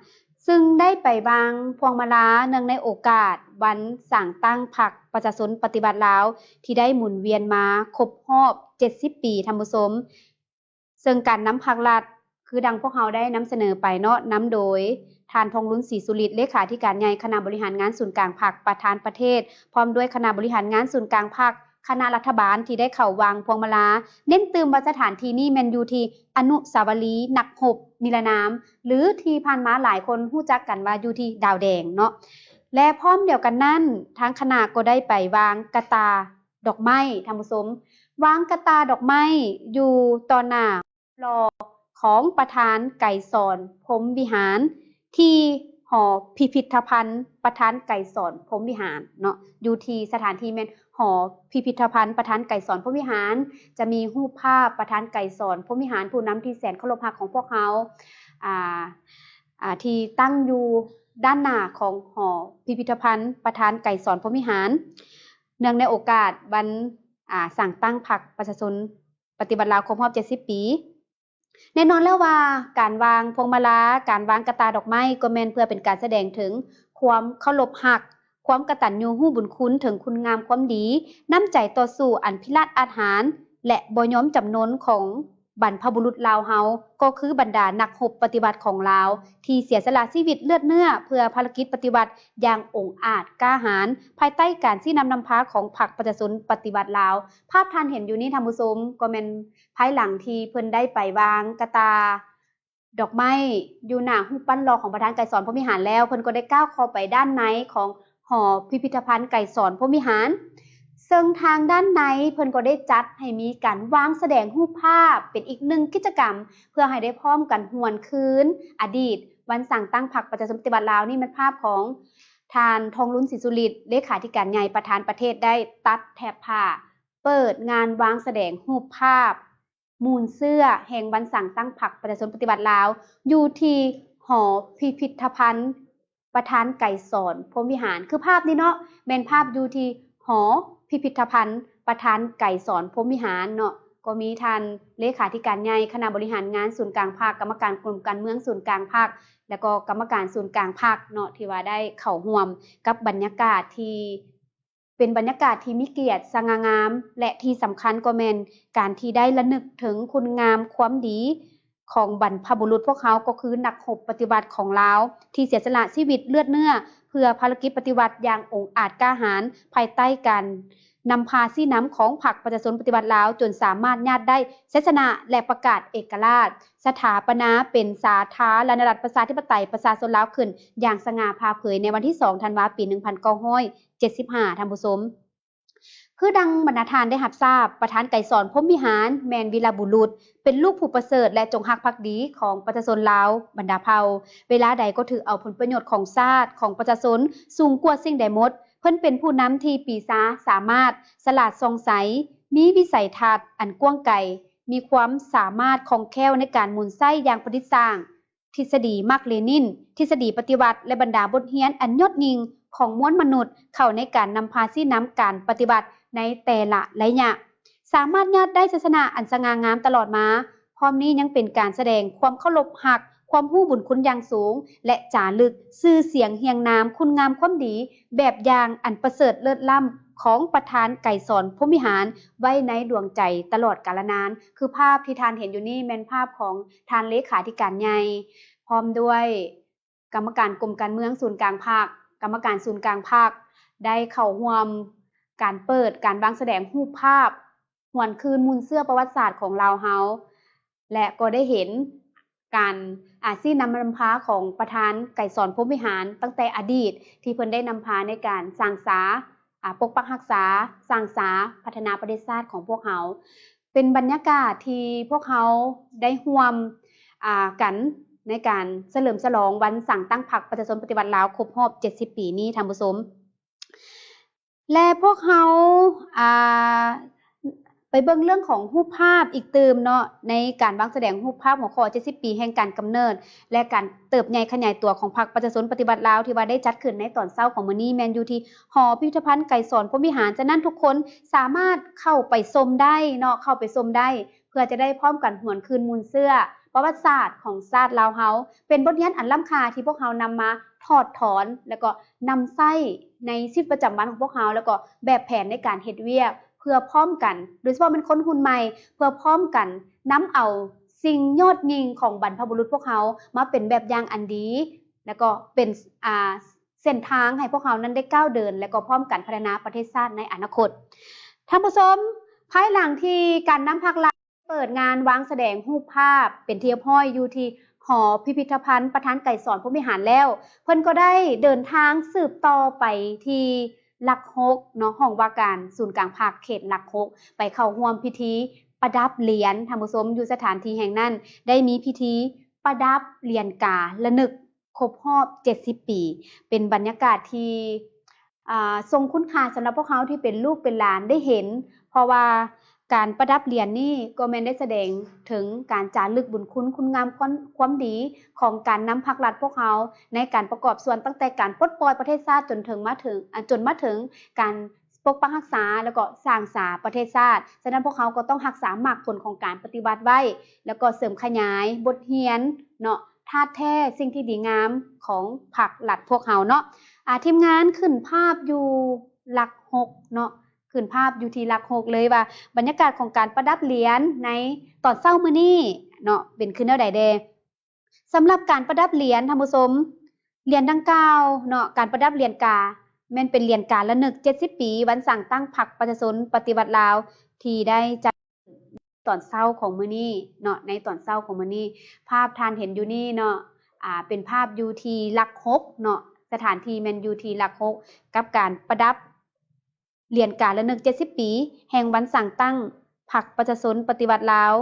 ຊຶ່ງໄດ້ໄປວາງພວງມາລາເນື່ອງໃນໂອກາດວັນສ້າງຕັ້ງພັກປະຊາຊົນປະຕິວັດລາວ ທີ່ໄດ້ໝູນວຽນມາຄົບຮອບເຈັດສິບປີ, ທ່ານຜູ້ຊົມ. ເຊິ່ງການນຳພັກລັດ ຄືດັ່ງພວກເຮົາໄດ້ນຳສະເໜີໄປເນາະ, ນຳໂດຍທ່ານ ທອງລຸນ ສີສຸລິດ ເລຂາທິການໃຫຍ່ຄະນະບໍລິຫານງານສູນກາງພັກ, ປະທານປະເທດ, ພ້ອມດ້ວຍຄະນະບໍລິຫານງານສູນກາງພັກ, ຄະນະລັດຖະບານທີ່ໄດ້ເຂົ້າວາງພວງມາລາ. ເນັ້ນຕື່ມວ່າສະຖານທີ່ນີ້ແມ່ນຢູ່ທີ່ອະນຸສາວະລີນັກຮົບນິລະນາມ ຫຼື ທີ່ຜ່ານມາຫຼາຍຄົນຮູ້ຈັກກັນວ່າຢູ່ທີ່ດາວແດງເນາະ. ແລະ ພ້ອມດຽວກັນນັ້ນ, ທາງຄະນະກໍໄດ້ໄປວາງກະຕ່າ ດອກໄມ້, ທ່ານຜູ້ຊົມ, ວາງກະຕ່າດອກໄມ້ຢູ່ຕໍ່ໜ້າຫຼໍ່ຂອງປະທານໄກສອນ ພົມວິຫານ ທີ່ ຫໍພິພິທະພັນປະທານໄກສອນພົມວິຫານເນາະ, ຢູ່ທີ່ສະຖານທີ່ແມ່ນຫໍພິພິທະພັນປະທານໄກສອນພົມວິຫານ, ຈະມີຮູບພາບປະທານໄກສອນພົມວິຫານ ຜູ້ນຳທີ່ແສນເຄົາລົບຮັກຂອງພວກເຮົາ ອ່າ ອ່າ ທີ່ຕັ້ງຢູ່ດ້ານໜ້າຂອງຫໍພິພິທະພັນປະທານໄກສອນພົມວິຫານ ເນື່ອງໃນໂອກາດວັນ ອ່າ ສ້າງຕັ້ງພັກປະຊາຊົນປະຕິວັດລາວຄົບຮອບເຈັດສິບປີ. ແນ່ນອນແລ້ວວ່າ ການວາງພວງມາລາ, ການວາງກະຕ່າດອກໄມ້ ກໍແມ່ນເພື່ອເປັນການສະແດງເຖິງຄວາມເຄົາລົບຮັກ, ຄວາມກະຕັນຍູຮູ້ບຸນຄຸນເຖິງຄຸນງາມຄວາມດີ, ນ້ຳໃຈຕໍ່ສູ້ອັນພິລາດອາດຫານ ແລະ ບໍ່ຍອມຈຳນົນຂອງບັນພະບຸລຸດລາວເຮົາ, ກໍຄືບັນດານັກຮົບປະຕິວັດຂອງລາວ ທີ່ເສຍສະຫຼະຊີວິດເລືອດເນື້ອເພື່ອພາລະກິດປະຕິວັດຢ່າງອົງອາດກ້າຫານ ພາຍໃຕ້ການຊີ້ນຳນຳພາຂອງພັກປະຊາຊົນປະຕິວັດລາວ. ພາບທ່ານເຫັນຢູ່ນີ້ທ່ານຜູ້ຊົມ ກໍແມ່ນພາຍຫຼັງທີ່ເພິ່ນໄດ້ໄປວາງກະຕ່າດອກໄມ້ຢູ່ໜ້າຮູບປັ້ນຫຼໍ່ຂອງປະທານໄກສອນພົມວິຫານແລ້ວ, ເພິ່ນກໍໄດ້ກ້າວເຂົ້າໄປດ້ານໃນຂອງຫໍພິພິທະພັນໄກສອນພົມວິຫານ, ເຊິ່ງທາງດ້ານໃນເພິ່ນກໍໄດ້ຈັດໃຫ້ມີການວາງສະແດງຮູບພາບ ເປັນອີກໜຶ່ງກິດຈະກຳ ເພື່ອໃຫ້ໄດ້ພ້ອມກັນຫວນຄືນອະດີດວັນສ້າງຕັ້ງພັກປະຊາຊົນປະຕິວັດລາວ. ນີ້ແມ່ນພາບຂອງທ່ານ ທອງລຸນ ສີສຸລິດ ເລຂາທິການໃຫຍ່ ປະທານປະເທດ ໄດ້ຕັດແຖບຜ້າ ເປີດງານວາງສະແດງຮູບພາບມູນເຊື້ອແຫ່ງວັນສ້າງຕັ້ງພັກປະຊາຊົນປະຕິວັດລາວ ຢູ່ທີ່ຫໍພິພິທະພັນປະທານໄກສອນພົມວິຫານ. ຄືພາບນີ້ເນາະ ແມ່ນພາບຢູ່ທີ່ຫໍພິພິທະພັນປະທານໄກສອນພົມວິຫານເນາະ, ກໍມີທ່ານເລຂາທິການໃຫຍ່ຄະນະບໍລິຫານງານສູນກາງພັກ, ກຳມະການກົມການເມືອງສູນກາງພັກ ແລະ ກໍກຳມະການສູນກາງພັກເນາະ ທີ່ວ່າໄດ້ເຂົ້າຮ່ວມກັບບັນຍາກາດທີ່ ເປັນບັນຍາກາດທີ່ມີກຽດສະຫງ່າງາມ ແລະ ທີ່ສຳຄັນກໍແມ່ນການທີ່ໄດ້ລະນຶກເຖິງຄຸນງາມຄວາມດີຂອງບັນພະບຸລຸດພວກເຮົາ ກໍຄືນັກຮົບປະຕິວັດຂອງລາວ ທີ່ເສຍສະຫຼະຊີວິດເລືອດເນື້ອເພື່ອພາລະກິດປະຕິວັດຢ່າງອົງອາດກ້າຫານ ພາຍໃຕ້ການນຳພາຊີ້ນຳຂອງພັກປະຊາຊົນປະຕິວັດລາວ ຈົນສາມາດຍາດໄດ້ໄຊຊະນະ ແລະ ປະກາດເອກະລາດ ສະຖາປະນາເປັນສາທາລະນະລັດປະຊາທິປະໄຕປະຊາຊົນລາວຂຶ້ນຢ່າງສະຫງ່າຜ່າເຜີຍໃນວັນທີສອງ ທັນວາ ປີໜຶ່ງພັນເກົ້າຮ້ອຍ ເຈັດສິບຫ້າ ທ່ານຜູ້ຊົມ. ຄືດັ່ງບັນດາທ່ານໄດ້ຮັບຊາບ, ປະທານໄກສອນ ພົມວິຫານ ແມ່ນວີລະບຸລຸດ, ເປັນລູກຜູ້ປະເສີດ ແລະ ຈົງຮັກພັກດີຂອງປະຊາຊົນລາວບັນດາເຜົ່າ, ເວລາໃດກໍຖືເອົາຜົນປະໂຫຍດຂອງຊາດ, ຂອງປະຊາຊົນສູງກວ່າສິ່ງໃດໝົດ. ເພິ່ນເປັນຜູ້ນຳທີ່ປີຊາສາມາດ, ສະຫຼາດສ່ອງໃສ, ມີວິໄສທັດອັນກວ້າງໄກ, ມີຄວາມສາມາດຄ່ອງແຄ້ວໃນການໝູນໃຊ້ຢ່າງປະດິດສ້າງ ທິດສະດີມາກເລນິນ, ທິດສະດີປະຕິວັດ ແລະ ບັນດາບົດຮຽນອັນຍອດຍິ່ງຂອງມວນມະນຸດ ເຂົ້າໃນການນຳພາຊີ້ນຳການປະຕິວັດໃນແຕ່ລະໄລຍະ, ສາມາດຍາດໄດ້ໄຊຊະນະອັນສະຫງ່າງາມຕະຫຼອດມາ. ພ້ອມນີ້ຍັງເປັນການສະແດງຄວາມເຄົາລົບຮັກ, ຄວາມຮູ້ບຸນຄຸນຢ່າງສູງ ແລະ ຈາລຶກຊື່ສຽງຮຽງນາມຄຸນງາມຄວາມດີ ແບບຢ່າງອັນປະເສີດເລີດລ້ຳຂອງປະທານໄກສອນ ພົມວິຫານ ໄວ້ໃນດວງໃຈຕະຫຼອດກາລະນານ. ຄືພາບທີ່ທ່ານເຫັນຢູ່ນີ້ແມ່ນພາບຂອງທ່ານເລຂາທິການໃຫຍ່ ພ້ອມດ້ວຍກຳມະການກົມການເມືອງສູນກາງພັກ, ກຳມະການສູນກາງພັກ ໄດ້ເຂົ້າຮ່ວມການເປີດການວາງສະແດງຮູບພາບ ຫວນຄືນມູນເຊື້ອປະຫວັດສາດຂອງລາວເຮົາ ແລະ ກໍໄດ້ເຫັນການ ອາ ຊີ້ນຳນຳພາຂອງປະທານໄກສອນ ພົມວິຫານ ຕັ້ງແຕ່ອະດີດ ທີ່ເພິ່ນໄດ້ນຳພາໃນການສ້າງສາ ອາ ປົກປັກຮັກສາ, ສ້າງສາ, ພັດທະນາປະເທດຊາດຂອງພວກເຮົາ. ເປັນບັນຍາກາດທີ່ພວກເຮົາໄດ້ຮ່ວມ ອາ ກັນໃນການສະເຫຼີມສະຫຼອງວັນສ້າງຕັ້ງພັກປະຊາຊົນປະຕິວັດລາວຄົບຮອບເຈັດສິບປີນີ້ ທ່ານຜູ້ຊົມ. ແລະ ພວກເຮົາ ອາ ໄປເບິ່ງເລື່ອງຂອງຮູບພາບອີກຕື່ມເນາະ ໃນການວາງສະແດງຮູບພາບຫົວຂໍ້ເຈັດສິບປີແຫ່ງການກຳເນີດ ແລະ ການເຕີບໃຫຍ່ຂະຫຍາຍຕົວຂອງພັກປະຊາຊົນປະຕິວັດລາວ ທີ່ວ່າໄດ້ຈັດຂຶ້ນໃນຕອນເຊົ້າຂອງມື້ນີ້ ແມ່ນຢູ່ທີ່ຫໍພິພິທະພັນໄກສອນ ພົມວິຫານ. ສະນັ້ນ ທຸກຄົນສາມາດເຂົ້າໄປຊົມໄດ້ເນາະ, ເຂົ້າໄປຊົມໄດ້ ເພື່ອຈະໄດ້ພ້ອມກັນຫວນຄືນມູນເຊື້ອປະຫວັດສາດຂອງຊາດລາວເຮົາ, ເປັນບົດຮຽນອັນລ້ຳຄ່າທີ່ພວກເຮົານຳມາຖອດຖອນ ແລ້ວກໍນຳໃຊ້ໃນຊີວິດປະຈຳວັນຂອງພວກເຮົາ ແລ້ວກໍແບບແຜນໃນການເຮັດວຽກ ເພື່ອພ້ອມກັນ, ໂດຍສະເພາະແມ່ນຄົນຮຸ່ນໃໝ່, ເພື່ອພ້ອມກັນນຳເອົາສິ່ງຍອດຍິ່ງຂອງບັນພະບຸລຸດພວກເຮົາມາເປັນແບບຢ່າງອັນດີ ແລ້ວກໍເປັນ ອາ ເສັ້ນທາງໃຫ້ພວກເຮົານັ້ນໄດ້ກ້າວເດີນ ແລະ ກໍພ້ອມກັນພັດທະນາປະເທດຊາດໃນອະນາຄົດ. ທ່ານຜູ້ຊົມ, ພາຍຫຼັງທີ່ການນຳພັກລາວເປີດງານວາງສະແດງຮູບພາບເປັນທີ່ຮຽບຮ້ອຍຢູ່ທີ່ຫໍພິພິທະພັນປະທານໄກສອນ ພົມວິຫານ ແລ້ວ, ເພິ່ນກໍໄດ້ເດີນທາງສືບຕໍ່ໄປທີ່ຫຼັກຫົກເນາະ, ຫ້ອງວ່າການສູນກາງພັກເຂດຫຼັກຫົກ ໄປເຂົ້າຮ່ວມພິທີປະດັບຫຼຽນ. ທ່ານຜູ້ຊົມ, ຢູ່ສະຖານທີ່ແຫ່ງນັ້ນໄດ້ມີພິທີປະດັບຫຼຽນກາລະນຶກ ຄົບຮອບເຈັດສິບປີ ເປັນບັນຍາກາດທີ່ ອ່າ ຊົງຄຸນຄ່າສຳລັບພວກເຮົາທີ່ເປັນລູກເປັນຫຼານໄດ້ເຫັນ ເພາະວ່າການປະດັບຫຼຽນນີ້ກໍແມ່ນໄດ້ສະແດງເຖິງການຈາລຶກບຸນຄຸນຄຸນງາມຄວາມ ຄວາມດີຂອງການນຳພັກລັດພວກເຮົາ ໃນການປະກອບສ່ວນຕັ້ງແຕ່ການປົດປ່ອຍປະເທດຊາດຈົນເຖິງມາເຖິງ ອ່າ ຈົນມາເຖິງການ ປົກປັກຮັກສາ ແລ້ວກໍສ້າງສາປະເທດຊາດ. ສະນັ້ນພວກເຮົາກໍຕ້ອງຮັກສາໝາກຜົນຂອງການປະຕິວັດໄວ້ ແລ້ວກໍເສີມຂະຫຍາຍບົດຮຽນເນາະ ທາດແທ້ສິ່ງທີ່ດີງາມຂອງພັກລັດພວກເຮົາເນາະ. ອາ ທີມງານຂຶ້ນພາບຢູ່ຫຼັກຫົກເນາະ ຂຶ້ນພາບຢູ່ທີ່ຫຼັກຫົກເລີຍວ່າ ບັນຍາກາດຂອງການປະດັບຫຼຽນໃນຕອນເຊົ້າມື້ນີ້ເນາະ ເປັນຄືແນວໃດແດ່. ສຳລັບການປະດັບຫຼຽນ ທ່ານຜູ້ຊົມ, ຫຼຽນດັ່ງກ່າວເນາະ ການປະດັບຫຼຽນກາ ແມ່ນເປັນຫຼຽນກາລະນຶກເຈັດສິບປີ ວັນສ້າງຕັ້ງພັກປະຊາຊົນປະຕິວັດລາວ ທີ່ໄດ້ຈັດຕອນເຊົ້າຂອງມື້ນີ້ເນາະ, ໃນຕອນເຊົ້າຂອງມື້ນີ້. ພາບທ່ານເຫັນຢູ່ນີ້ເນາະ ອາ ເປັນພາບຢູ່ທີ່ຫຼັກຫົກເນາະ, ສະຖານທີ່ແມ່ນຢູ່ທີ່ຫຼັກຫົກ ກັບການປະດັບ ຫຼຽນກາລະນຶກເຈັດສິບປີ ແຫ່ງວັນສ້າງຕັ້ງພັກປະຊາຊົນປະຕິວັດລາວ.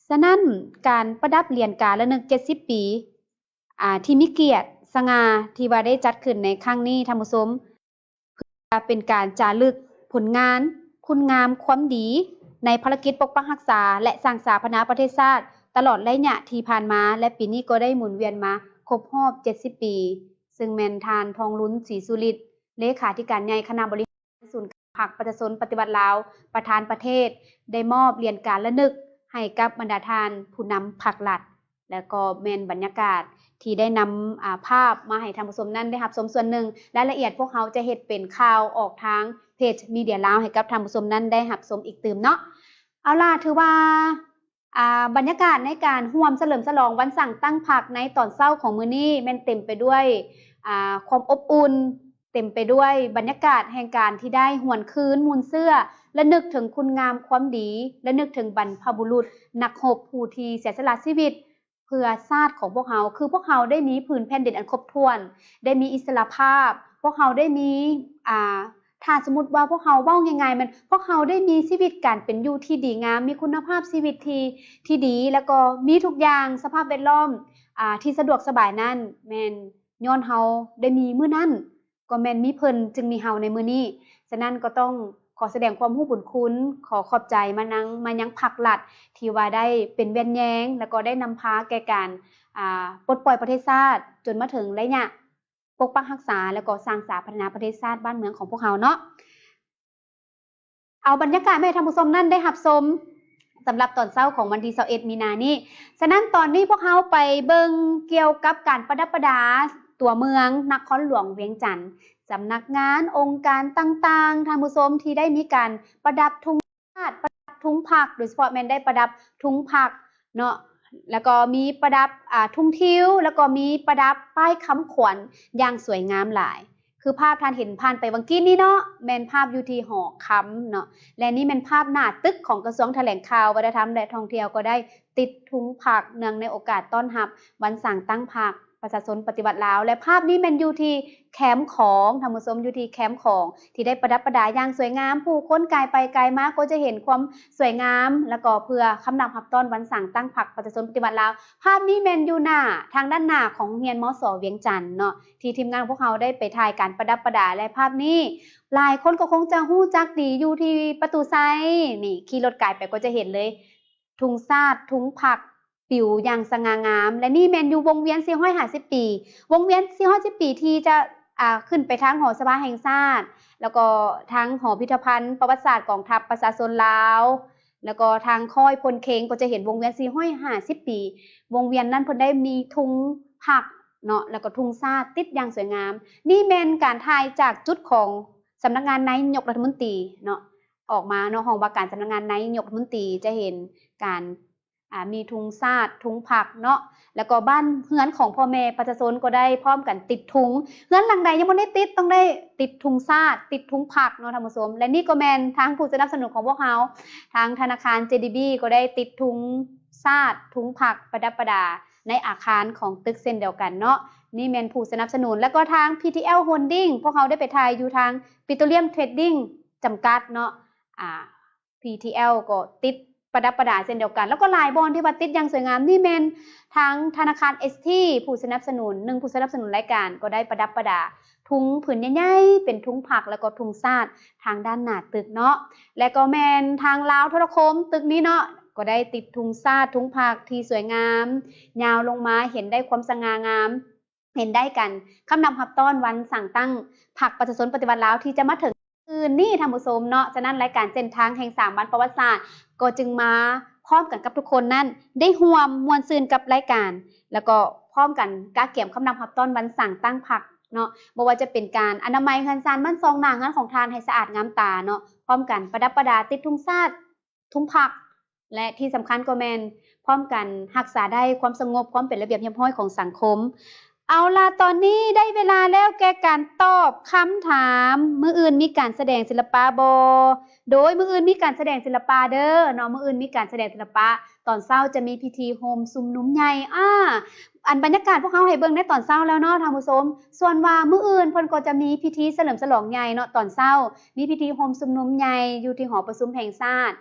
ສະນັ້ນ ການປະດັບຫຼຽນກາລະນຶກເຈັດສິບປີ ອາ ທີ່ມີກຽດສະຫງ່າ ທີ່ວ່າໄດ້ຈັດຂຶ້ນໃນຄັ້ງນີ້ ທ່ານຜູ້ຊົມ ເພື່ອເປັນການຈາລຶກຜົນງານ ຄຸນງາມຄວາມດີ ໃນພາລະກິດປົກປັກຮັກສາ ແລະ ສ້າງສາພັດທະນາປະເທດຊາດ ຕະຫຼອດໄລຍະທີ່ຜ່ານມາ ແລະ ປີນີ້ກໍໄດ້ໝູນວຽນມາຄົບຮອບເຈັດສິບປີ ເຊິ່ງແມ່ນທ່ານ ທອງລຸນ ສີສຸລິດ ເລຂາທິການໃຫຍ່ຄະນະບໍລິຫານສູນກາງພັກປະຊາຊົນປະຕິວັດລາວ ປະທານປະເທດ ໄດ້ມອບຫຼຽນກາລະນຶກໃຫ້ກັບບັນດາທ່ານຜູ້ນຳພັກລັດ ແລະ ກໍແມ່ນບັນຍາກາດທີ່ໄດ້ນຳ ອາ ພາບມາໃຫ້ທ່ານຜູ້ຊົມນັ້ນໄດ້ຮັບຊົມສ່ວນໜຶ່ງ. ລາຍລະອຽດພວກເຮົາຈະເຮັດເປັນຂ່າວອອກທາງເພຈມີເດຍລາວ ໃຫ້ກັບທ່ານຜູ້ຊົມນັ້ນໄດ້ຮັບຊົມອີກຕື່ມເນາະ. ເອົາລະ ຖືວ່າ ອ່າ ບັນຍາກາດໃນການຮ່ວມສະເຫຼີມສະຫຼອງວັນສ້າງຕັ້ງພັກໃນຕອນເຊົ້າຂອງມື້ນີ້ ແມ່ນເຕັມໄປດ້ວຍ ອ່າ ຄວາມອົບອຸ່ນ, ເຕັມໄປດ້ວຍບັນຍາກາດແຫ່ງການທີ່ໄດ້ຫວນຄືນມູນເຊື້ອ, ລະນຶກເຖິງຄຸນງາມຄວາມດີ, ລະນຶກເຖິງບັນພະບຸລຸດນັກຮົບຜູ້ທີ່ເສຍສະຫຼະຊີວິດເພື່ອຊາດຂອງພວກເຮົາ. ຄືພວກເຮົາໄດ້ມີຜືນແຜ່ນດິນອັນຄົບຖ້ວນ, ໄດ້ມີອິດສະຫຼະພາບ, ພວກເຮົາໄດ້ມີ ອ່າ ຖ້າສົມມຸດວ່າພວກເຮົາເວົ້າງ່າຍໆ ແມ່ນພວກເຮົາໄດ້ມີຊີວິດການເປັນຢູ່ທີ່ດີງາມ, ມີຄຸນນະພາບຊີວິດທີ່ ທີ່ດີ ແລ້ວກໍມີທຸກຢ່າງ ສະພາບແວດລ້ອມ ອ່າ ທີ່ສະດວກສະບາຍນັ້ນ ແມ່ນຍ້ອນເຮົາໄດ້ມີມື້ນັ້ນ ກໍແມ່ນມີເພິ່ນຈຶ່ງມີເຮົາໃນມື້ນີ້. ສະນັ້ນກໍຕ້ອງຂໍສະແດງຄວາມຮູ້ບຸນຄຸນ, ຂໍຂອບໃຈມາຍັງ ມາຍັງພັກລັດ ທີ່ວ່າໄດ້ເປັນແວ່ນແຍງ ແລ້ວກໍໄດ້ນຳພາແກ່ການ ອ່າ ປົດປ່ອຍປະເທດຊາດ ຈົນມາເຖິງໄລຍະ ປົກປັກຮັກສາ ແລ້ວກໍສ້າງສາພັດທະນາປະເທດຊາດບ້ານເມືອງຂອງພວກເຮົາເນາະ. ເອົາບັນຍາກາດມາໃຫ້ທ່ານຜູ້ຊົມນັ້ນໄດ້ຮັບຊົມ ສຳລັບຕອນເຊົ້າຂອງວັນທີຊາວເອັດ ມີນານີ້. ສະນັ້ນຕອນນີ້ພວກເຮົາໄປເບິ່ງກ່ຽວກັບການປະດັບປະດາຕົວເມືອງນະຄອນຫຼວງວຽງຈັນ, ສຳນັກງານ, ອົງການຕ່າງໆ ທ່ານຜູ້ຊົມ ທີ່ໄດ້ມີການປະດັບທຸງ ປະດັບທຸງພັກ ໂດຍສະເພາະແມ່ນໄດ້ປະດັບທຸງພັກເນາະ ແລ້ວກໍມີປະດັບ ອ່າ ທຸງທິວ ແລ້ວກໍມີປະດັບປ້າຍຄຳຂວັນຢ່າງສວຍງາມຫຼາຍ. ຄືພາບທ່ານເຫັນຜ່ານໄປຫວ່າງກີ້ນີ້ເນາະ ແມ່ນພາບຢູ່ທີ່ຫໍຄຳເນາະ ແລະ ນີ້ແມ່ນພາບໜ້າຕຶກຂອງກະຊວງຖະແຫຼງຂ່າວ ວັດທະນະທຳ ແລະ ທ່ອງທ່ຽວ ກໍໄດ້ຕິດທຸງພັກ ເນື່ອງໃນໂອກາດຕ້ອນຮັບວັນສ້າງຕັ້ງພັກ ປະຊາຊົນປະຕິວັດລາວ ແລະ ພາບນີ້ແມ່ນຢູ່ທີ່ແຄມຂອງ ທ່ານຜູ້ຊົມ ຢູ່ທີ່ແຄມຂອງ ທີ່ໄດ້ປະດັບປະດາຢ່າງສວຍງາມ. ຜູ້ຄົນກາຍໄປກາຍມາກໍຈະເຫັນຄວາມສວຍງາມ ແລ້ວກໍເພື່ອຄຳນັບຮັບຕ້ອນວັນສ້າງຕັ້ງພັກປະຊາຊົນປະຕິວັດລາວ. ພາບນີ້ແມ່ນຢູ່ໜ້າ ທາງດ້ານໜ້າຂອງໂຮງຮຽນ ມສ ວຽງຈັນເນາະ ທີ່ທີມງານຂອງພວກເຮົາໄດ້ໄປຖ່າຍການປະດັບປະດາ ແລະ ພາບນີ້ຫຼາຍຄົນກໍຄົງຈະຮູ້ຈັກດີ ຢູ່ທີ່ປະຕູໄຊ ນີ້ ຂີ່ລົດກາຍໄປກໍຈະເຫັນເລີຍ ທຸງຊາດ ທຸງພັກ ປິວຢ່າງສະຫງ່າງາມ ແລະ ນີ້ແມ່ນຢູ່ວົງວຽນສີ່ຮ້ອຍຫ້າສິບປີ ວົງວຽນສີ່ຮ້ອຍຫ້າສິບປີທີ່ຈະ ອ່າ ຂຶ້ນໄປທາງຫໍສະພາແຫ່ງຊາດ ແລ້ວກໍທາງຫໍພິພິທະພັນປະຫວັດສາດກອງທັບປະຊາຊົນລາວ ແລ້ວກໍທາງຄ້ອຍພົນເຄັງ ກໍຈະເຫັນວົງວຽນສີ່ຮ້ອຍຫ້າສິບປີ. ວົງວຽນນັ້ນເພິ່ນໄດ້ມີທຸງພັກເນາະ ແລ້ວກໍທຸງຊາດຕິດຢ່າງສວຍງາມ. ນີ້ແມ່ນການຖ່າຍຈາກຈຸດຂອງສຳນັກງານນາຍົກລັດຖະມົນຕີເນາະ ອອກມາເນາະ ຫ້ອງວ່າການສຳນັກງານນາຍົກລັດຖະມົນຕີ ຈະເຫັນການ ອ່າ ມີທຸງຊາດ ທຸງພັກເນາະ ແລ້ວກໍບ້ານເຮືອນຂອງພໍ່ແມ່ປະຊາຊົນກໍໄດ້ພ້ອມກັນຕິດທຸງ. ເຮືອນຫຼັງໃດຍັງບໍ່ໄດ້ຕິດ ຕ້ອງໄດ້ຕິດທຸງຊາດ ຕິດທຸງພັກເນາະທ່ານຜູ້ຊົມ. ແລະ ນີ້ກໍແມ່ນທາງຜູ້ສະໜັບສະໜູນຂອງພວກເຮົາ ທາງທະນາຄານ ເຈ ດີ ບີ ກໍໄດ້ຕິດທຸງຊາດ ທຸງພັກປະດັບປະດາໃນອາຄານຂອງຕຶກເຊັ່ນດຽວກັນເນາະ. ນີ້ແມ່ນຜູ້ສະໜັບສະໜູນ ແລ້ວກໍທາງ ພີ ທີ ແອລ ໂຮນດິ້ງ ພວກເຮົາໄດ້ໄປຖ່າຍຢູ່ທາງ ປີໂຕຣລຽມ ເທຣດດິ້ງ ຈຳກັດເນາະ ອ່າ ພີ ທີ ແອລ ກໍຕິດປ ປະດັບປະດາເຊັ່ນດຽວກັນ ແລ້ວກໍຫຼາຍບ່ອນທີ່ວ່າຕິດຢ່າງສວຍງາມ. ນີ້ແມ່ນທາງທະນາຄານ ເອສ ທີ ຜູ້ສະໜັບສະໜູນ ໜຶ່ງ ຜູ້ສະໜັບສະໜູນລາຍການ ກໍໄດ້ປະດັບປະດາ ທຸງຜືນໃຫຍ່ໆ ເປັນທຸງພັກ ແລ້ວກໍທຸງຊາດທາງດ້ານໜ້າຕຶກເນາະ. ແລະກໍແມ່ນທາງລາວໂທລະຄົມ ຕຶກນີ້ເນາະ ກໍໄດ້ຕິດທຸງຊາດ ທຸງພັກທີ່ສວຍງາມ ຍາວລົງມາ ເຫັນໄດ້ຄວາມສະຫງ່າງາມ ເຫັນໄດ້ກັນຄຳນັບຮັບຕ້ອນວັນສ້າງຕັ້ງພັກປະຊາຊົນປະຕິວັດລາວ ທີ່ຈະມາເຖິງມື້ອື່ນນີ້ທ່ານຜູ້ຊົມເນາະ. ສະນັ້ນລາຍການເສັ້ນທາງແຫ່ງສາມວັນປະຫວັດສາດ ກໍຈຶ່ງມາພ້ອມກັນກັບທຸກຄົນນັ້ນ ໄດ້ຮ່ວມມ່ວນຊື່ນກັບລາຍການ ແລ້ວກໍພ້ອມກັນກະກຽມຄຳນັບຮັບຕ້ອນວັນສ້າງຕັ້ງພັກເນາະ. ບໍ່ວ່າຈະເປັນການອະນາໄມເຮືອນຊານບ້ານຊ່ອງ ໜ້າເຮືອນຂອງທ່ານໃຫ້ສະອາດງາມຕາເນາະ, ພ້ອມກັນປະດັບປະດາ ຕິດທຸງຊາດ ທຸງພັກ ແລະທີ່ສຳຄັນກໍແມ່ນພ້ອມກັນຮັກສາໄດ້ຄວາມສະຫງົບ ຄວາມເປັນລະບຽບຮຽບຮ້ອຍຂອງສັງຄົມ. ເອົາລະ ຕອນນີ້ໄດ້ເວລາແລ້ວແກ່ການຕອບຄຳຖາມ ມື້ອື່ນມີການສະແດງສິລະປະບໍ່? ໂດຍມື້ອື່ນມີການສະແດງສິລະປະເດີເນາະ, ມື້ອື່ນມີການສະແດງສິລະປະ, ຕອນເຊົ້າຈະມີພິທີໂຮມຊຸມນຸມໃຫຍ່. ອາ ອັນບັນຍາກາດພວກເຮົາໃຫ້ເບິ່ງໃນຕອນເຊົ້າແລ້ວເນາະທ່ານຜູ້ຊົມ. ສ່ວນວ່າມື້ອື່ນເພິ່ນກໍຈະມີພິທີສະເຫຼີມສະຫຼອງໃຫຍ່ເນາະ, ຕອນເຊົ້າມີພິທີໂຮມຊຸມນຸມໃຫຍ່ຢູ່ທີ່ຫໍປະຊຸມແຫ່ງຊາດ.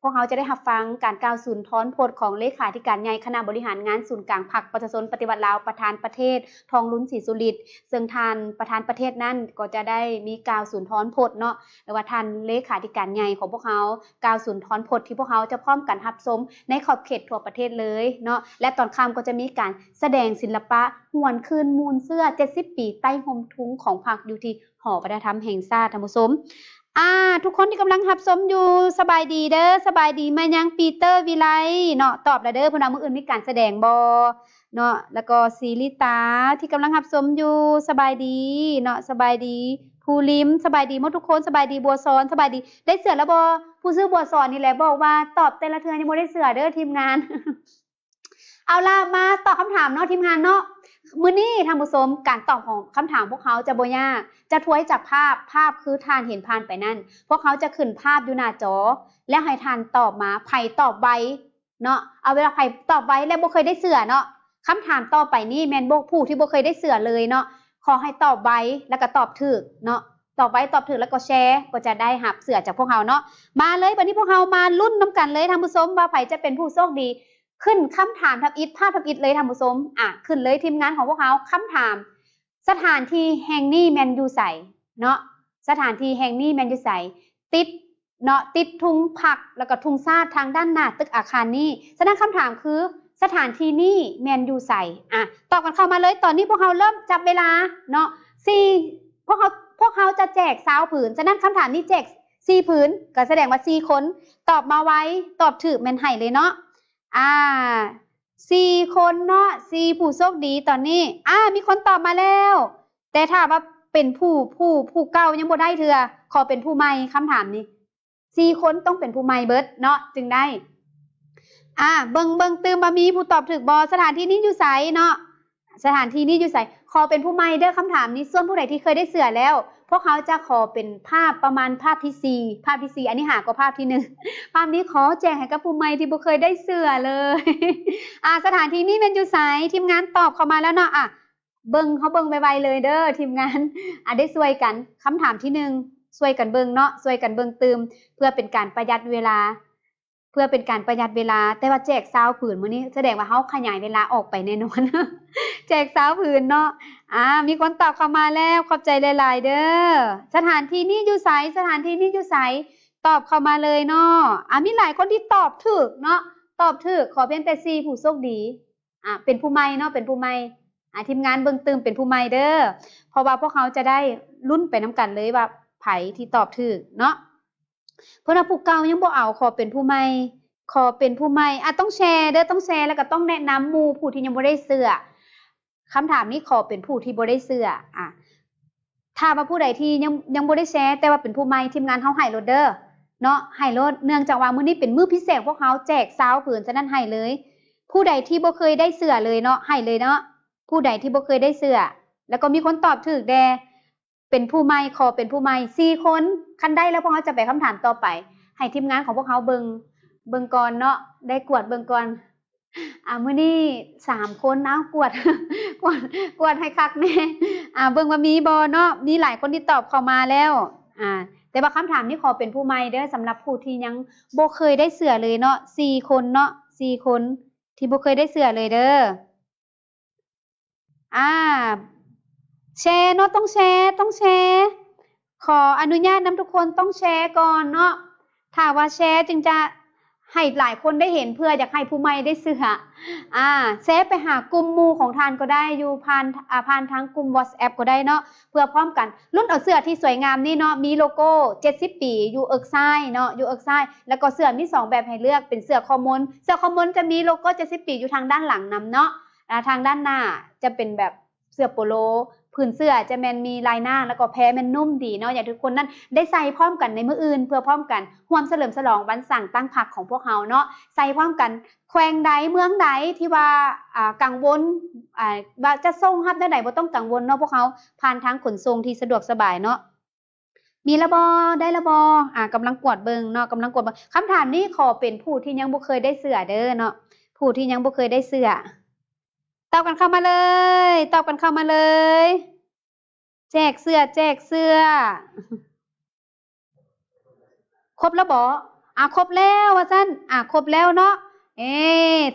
ພວກເຮົາຈະໄດ້ຮັບຟັງການກ່າວສຸນທອນພົດຂອງເລຂາທິການໃຫຍ່ຄະນະບໍລິຫານງານສູນກາງພັກປະຊາຊົນປະຕິວັດລາວ ປະທານປະເທດ ທອງລຸນ ສີສຸລິດ, ເຊິ່ງທ່ານປະທານປະເທດນັ້ນກໍຈະໄດ້ມີກ່າວສຸນທອນພົດເນາະ ຫຼືວ່າທ່ານເລຂາທິການໃຫຍ່ຂອງພວກເຮົາ ກ່າວສຸນທອນພົດທີ່ພວກເຮົາຈະພ້ອມກັນຮັບຊົມໃນຂອບເຂດທົ່ວປະເທດເລີຍເນາະ. ແລະຕອນຄ່ຳກໍຈະມີການສະແດງສິລະປະຫວນຄືນມູນເຊື້ອເຈັດສິບປີໃຕ້ຮົ່ມທຸງຂອງພັກ ຢູ່ທີ່ ຫໍວັດທະນະທຳແຫ່ງຊາດ. ທ່ານຜູ້ຊົມ ອາ ທຸກຄົນທີ່ກຳລັງຮັບຊົມຢູ່ ສະບາຍດີເດີ, ສະບາຍດີມາຍັງ ປີເຕີ ວິໄລ ເນາະ, ຕອບລະເດີ ເພິ່ນວ່າມື້ອື່ນມີການສະແດງບໍ່ເນາະ. ແລ້ວກໍສີລິຕາທີ່ກຳລັງຮັບຊົມຢູ່ ສະບາຍດີເນາະ, ສະບາຍດີພູລິມ, ສະບາຍດີໝົດທຸກຄົນ, ສະບາຍດີບົວສອນ, ສະບາຍດີ. ໄດ້ເສື້ອແລ້ວບໍ່? ຜູ້ຊື່ບົວສອນນີ້ແຫຼະບອກວ່າຕອບແຕ່ລະເທື່ອຍັງບໍ່ໄດ້ເສື້ອເດີທີມງານ. ເອົາລະ ມາຕອບຄຳຖາມເນາະທີມງານເນາະ. ມື້ນີ້ທ່ານຜູ້ຊົມ ການຕອບຂອງຄຳຖາມພວກເຮົາຈະບໍ່ຍາກ, ຈະທວຍຈາກພາບ, ພາບຄືທ່ານເຫັນຜ່ານໄປນັ້ນ. ພວກເຮົາຈະຂຶ້ນພາບຢູ່ໜ້າຈໍ ແລ້ວໃຫ້ທ່ານຕອບມາ, ໃຜຕອບໄວເນາະ, ເອົາເວລາໃຜຕອບໄວ ແລະບໍ່ເຄີຍໄດ້ເສື້ອເນາະ. ຄຳຖາມຕໍ່ໄປນີ້ແມ່ນບໍ່ ຜູ້ທີ່ບໍ່ເຄີຍໄດ້ເສື້ອເລີຍເນາະ, ຂໍໃຫ້ຕອບໄວ ແລ້ວກໍຕອບຖືກເນາະ, ຕອບໄວ ຕອບຖືກ ແລ້ວກໍແຊ ກໍຈະໄດ້ຮັບເສື້ອຈາກພວກເຮົາເນາະ. ມາເລີຍ ບັດນີ້ພວກເຮົາມາລຸ້ນນຳກັນເລີຍທ່ານຜູ້ຊົມ ວ່າໃຜຈະເປັນຜູ້ໂຊກດີ. ຂຶ້ນຄຳຖາມທຳອິດ ພາບທຳອິດເລີຍທ່ານຜູ້ຊົມ. ອາ ຂຶ້ນເລີຍທີມງານຂອງພວກເຮົາ. ຄຳຖາມ ສະຖານທີ່ແຫ່ງນີ້ແມ່ນຢູ່ໃສເນາະ? ສະຖານທີ່ແຫ່ງນີ້ແມ່ນຢູ່ໃສ? ຕິດເນາະ, ຕິດທຸງພັກ ແລ້ວກໍທຸງຊາດທາງດ້ານໜ້າຕຶກອາຄານນີ້. ສະນັ້ນຄຳຖາມຄື ສະຖານທີ່ນີ້ແມ່ນຢູ່ໃສ? ອາ ຕອບກັນເຂົ້າມາເລີຍ. ຕອນນີ້ພວກເຮົາເລີ່ມຈັບເວລາເນາະ. ສີ່ ພວກເຮົາ ພວກເຮົາຈະແຈກຊາວຜືນ. ສະນັ້ນຄຳຖາມນີ້ແຈກສີ່ຜືນ ກໍສະແດງວ່າສີ່ຄົນຕອບມາໄວ ຕອບຖືກແມ່ນໃຫ້ເລີຍເນາະ. ອາ ສີ່ຄົນເນາະ, ສີ່ຜູ້ໂຊກດີຕອນນີ້. ອາ ມີຄົນຕອບມາແລ້ວ, ແຕ່ຖ້າວ່າເປັນຜູ້ ຜູ້ ຜູ້ເກົ່າຍັງບໍ່ໄດ້ເທື່ອ, ຂໍເປັນຜູ້ໃໝ່. ຄຳຖາມນີ້ ສີ່ຄົນຕ້ອງເປັນຜູ້ໃໝ່ເບິດເນາະ ຈຶ່ງໄດ້. ອາ ເບິ່ງ ເບິ່ງຕື່ມວ່າມີຜູ້ຕອບຖືກບໍ່. ສະຖານທີ່ນີ້ຢູ່ໃສເນາະ? ສະຖານທີ່ນີ້ຢູ່ໃສ? ຂໍເປັນຜູ້ໃໝ່ເດີຄຳຖາມນີ້. ສ່ວນຜູ້ໃດທີ່ເຄີຍໄດ້ເສື້ອແລ້ວ ພວກເຮົາຈະຂໍເປັນພາບປະມານພາບທີສີ່ ພາບທີສີ່ ອັນນີ້ຫາກໍພາບທີໜຶ່ງ. ພາບນີ້ຂໍແຈກໃຫ້ກັບຜູ້ໃໝ່ທີ່ບໍ່ເຄີຍໄດ້ເສື້ອເລີຍ. ອາ ສະຖານທີ່ນີ້ແມ່ນຢູ່ໃສ? ທີມງານຕອບເຂົ້າມາແລ້ວເນາະ. ອາ ເບິ່ງ ເຮົາເບິ່ງໄວໆເລີຍເດີທີມງານ. ອາ ໄດ້ຊ່ວຍກັນ. ຄຳຖາມທີໜຶ່ງ ຊ່ວຍກັນເບິ່ງເນາະ, ຊ່ວຍກັນເບິ່ງຕື່ມ ເພື່ອເປັນການປະຢັດເວລາ ເພື່ອເປັນການປະຢັດເວລາ. ແຕ່ວ່າແຈກຊາວຜືນມື້ນີ້ ສະແດງວ່າເຮົາຂະຫຍາຍເວລາອອກໄປແນ່ນອນ. ແຈກຊາວຜືນເນາະ. ອາ ມີຄົນຕອບເຂົ້າມາແລ້ວ, ຂອບໃຈຫຼາຍໆເດີ. ສະຖານທີ່ນີ້ຢູ່ໃສ? ສະຖານທີ່ນີ້ຢູ່ໃສ? ຕອບເຂົ້າມາເລີຍເນາະ. ອາ ມີຫຼາຍຄົນທີ່ຕອບຖືກເນາະ, ຕອບຖືກ. ຂໍພຽງແຕ່ສີ່ຜູ້ໂຊກດີ. ອາ ເປັນຜູ້ໃໝ່ເນາະ, ເປັນຜູ້ໃໝ່. ອາ ທີມງານເບິ່ງຕື່ມເປັນຜູ້ໃໝ່ເດີ, ເພາະວ່າພວກເຮົາຈະໄດ້ລຸ້ນໄປນຳກັນເລີຍວ່າໃຜທີ່ຕອບຖືກເນາະ. ເພິ່ນວ່າຜູ້ເກົ່າຍັງບໍ່ເອົາ, ຂໍເປັນຜູ້ໃໝ່, ຂໍເປັນຜູ້ໃໝ່. ອາ ຕ້ອງແຊເດີ, ຕ້ອງແຊ ແລ້ວກໍຕ້ອງແນະນຳໝູ່ຜູ້ທີ່ຍັງບໍ່ໄດ້ເສື້ອ. ຄຳຖາມນີ້ຂໍເປັນຜູ້ທີ່ບໍ່ໄດ້ເສື້ອ. ອາ ຖ້າວ່າຜູ້ໃດທີ່ຍັງ ຍັງບໍ່ໄດ້ແຊ ແຕ່ວ່າເປັນຜູ້ໃໝ່, ທີມງານເຮົາໃຫ້ໂລດເດີເນາະ, ໃຫ້ໂລດ. ເນື່ອງຈາກວ່າມື້ນີ້ເປັນມື້ພິເສດ, ພວກເຮົາແຈກຊາວຜືນ, ສະນັ້ນໃຫ້ເລີຍ. ຜູ້ໃດທີ່ບໍ່ເຄີຍໄດ້ເສື້ອເລີຍເນາະ, ໃຫ້ເລີຍເນາະ. ຜູ້ໃດທີ່ບໍ່ເຄີຍໄດ້ເສື້ອ ແລ້ວກໍມີຄົນຕອບຖືກແດ່, ເປັນຜູ້ໃໝ່, ຂໍເປັນຜູ້ໃໝ່ ສີ່ຄົນ. ຄັນໄດ້ແລ້ວ ພວກເຮົາຈະໄປຄຳຖາມຕໍ່ໄປ, ໃຫ້ທີມງານຂອງພວກເຮົາເບິ່ງ ເບິ່ງກ່ອນເນາະ, ໄດ້ກວດເບິ່ງກ່ອນ. ອາ ມື້ນີ້ສາມຄົນ, ເອົາ ກວດ ກວດ ກວດໃຫ້ຄັກແດ່. ອາ ເບິ່ງວ່າມີບໍ່ເນາະ, ມີຫຼາຍຄົນທີ່ຕອບເຂົ້າມາແລ້ວ. ອາ ແຕ່ວ່າຄຳຖາມນີ້ຂໍເປັນຜູ້ໃໝ່ເດີ້ ສຳລັບຜູ້ທີ່ຍັງບໍ່ເຄີຍໄດ້ເສື້ອເລີຍເນາະ ສີ່ຄົນເນາະ ສີ່ຄົນທີ່ບໍ່ເຄີຍໄດ້ເສື້ອເລີຍເດີ້. ອ່າ ແຊເນາະ ຕ້ອງແຊ ຕ້ອງແຊ ຂໍອະນຸຍາດນຳທຸກຄົນຕ້ອງແຊກ່ອນເນາະ ຖ້າວ່າແຊຈຶ່ງຈະໃຫ້ຫຼາຍຄົນໄດ້ເຫັນ ເພື່ອຢາກໃຫ້ຜູ້ໃໝ່ໄດ້ເສື້ອ ອ່າ ແຊໄປຫາກຸ່ມໝູ່ຂອງທ່ານກໍໄດ້ ຢູ່ຜ່ານ ອ່າ ຜ່ານທາງກຸ່ມ WhatsApp ກໍໄດ້ເນາະ ເພື່ອພ້ອມກັນລຸ້ນເອົາເສື້ອທີ່ສວຍງາມນີ້ເນາະ ມີໂລໂກ້ເຈັດສິບປີຢູ່ເອິກຊ້າຍເນາະ ຢູ່ເອິກຊ້າຍ ແລ້ວກໍເສື້ອມີສອງແບບໃຫ້ເລືອກ ເປັນເສື້ອຄໍມູນ ເສື້ອຄໍມູນຈະມີໂລໂກ້ເຈັດສິບປີຢູ່ທາງດ້ານຫຼັງນຳເນາະ ອ່າ ທາງດ້ານໜ້າຈະເປັນແບບເສື້ອໂປໂລ ຜືນເສື້ອຈະແມ່ນມີລາຍນາງ ແລ້ວກໍແພແມ່ນນຸ້ມດີເນາະ ຢາກໃຫ້ທຸກຄົນນັ້ນໄດ້ໃສ່ພ້ອມກັນໃນມື້ອື່ນ ເພື່ອພ້ອມກັນຮ່ວມສະເຫຼີມສະຫຼອງວັນສ້າງຕັ້ງພັກຂອງພວກເຮົາເນາະ ໃສ່ພ້ອມກັນ ແຂວງໃດເມືອງໃດທີ່ວ່າ ອ່າ ກັງວົນ ອ່າ ວ່າຈະສົ່ງຮັບແນວໃດ ບໍ່ຕ້ອງກັງວົນເນາະ ພວກເຮົາຜ່ານທາງຂົນສົ່ງທີ່ສະດວກສະບາຍເນາະ. ມີລະບໍ່? ໄດ້ລະບໍ່? ອ່າ ກຳລັງກວດເບິ່ງເນາະ ກຳລັງກວດເບິ່ງ ຄຳຖາມນີ້ຂໍເປັນຜູ້ທີ່ຍັງບໍ່ເຄີຍໄດ້ເສື້ອເດີ້ເນາະ ຜູ້ທີ່ຍັງບໍ່ເຄີຍໄດ້ເສື້ອ ຕອບກັນເຂົ້າມາເລີຍ ຕອບກັນເຂົ້າມາເລີຍ ແຈກເສື້ອ ແຈກເສື້ອ ຄົບແລ້ວບໍ່? ອ່າ ຄົບແລ້ວວ່າຊັ້ນ ອ່າ ຄົບແລ້ວເນາະ ເອ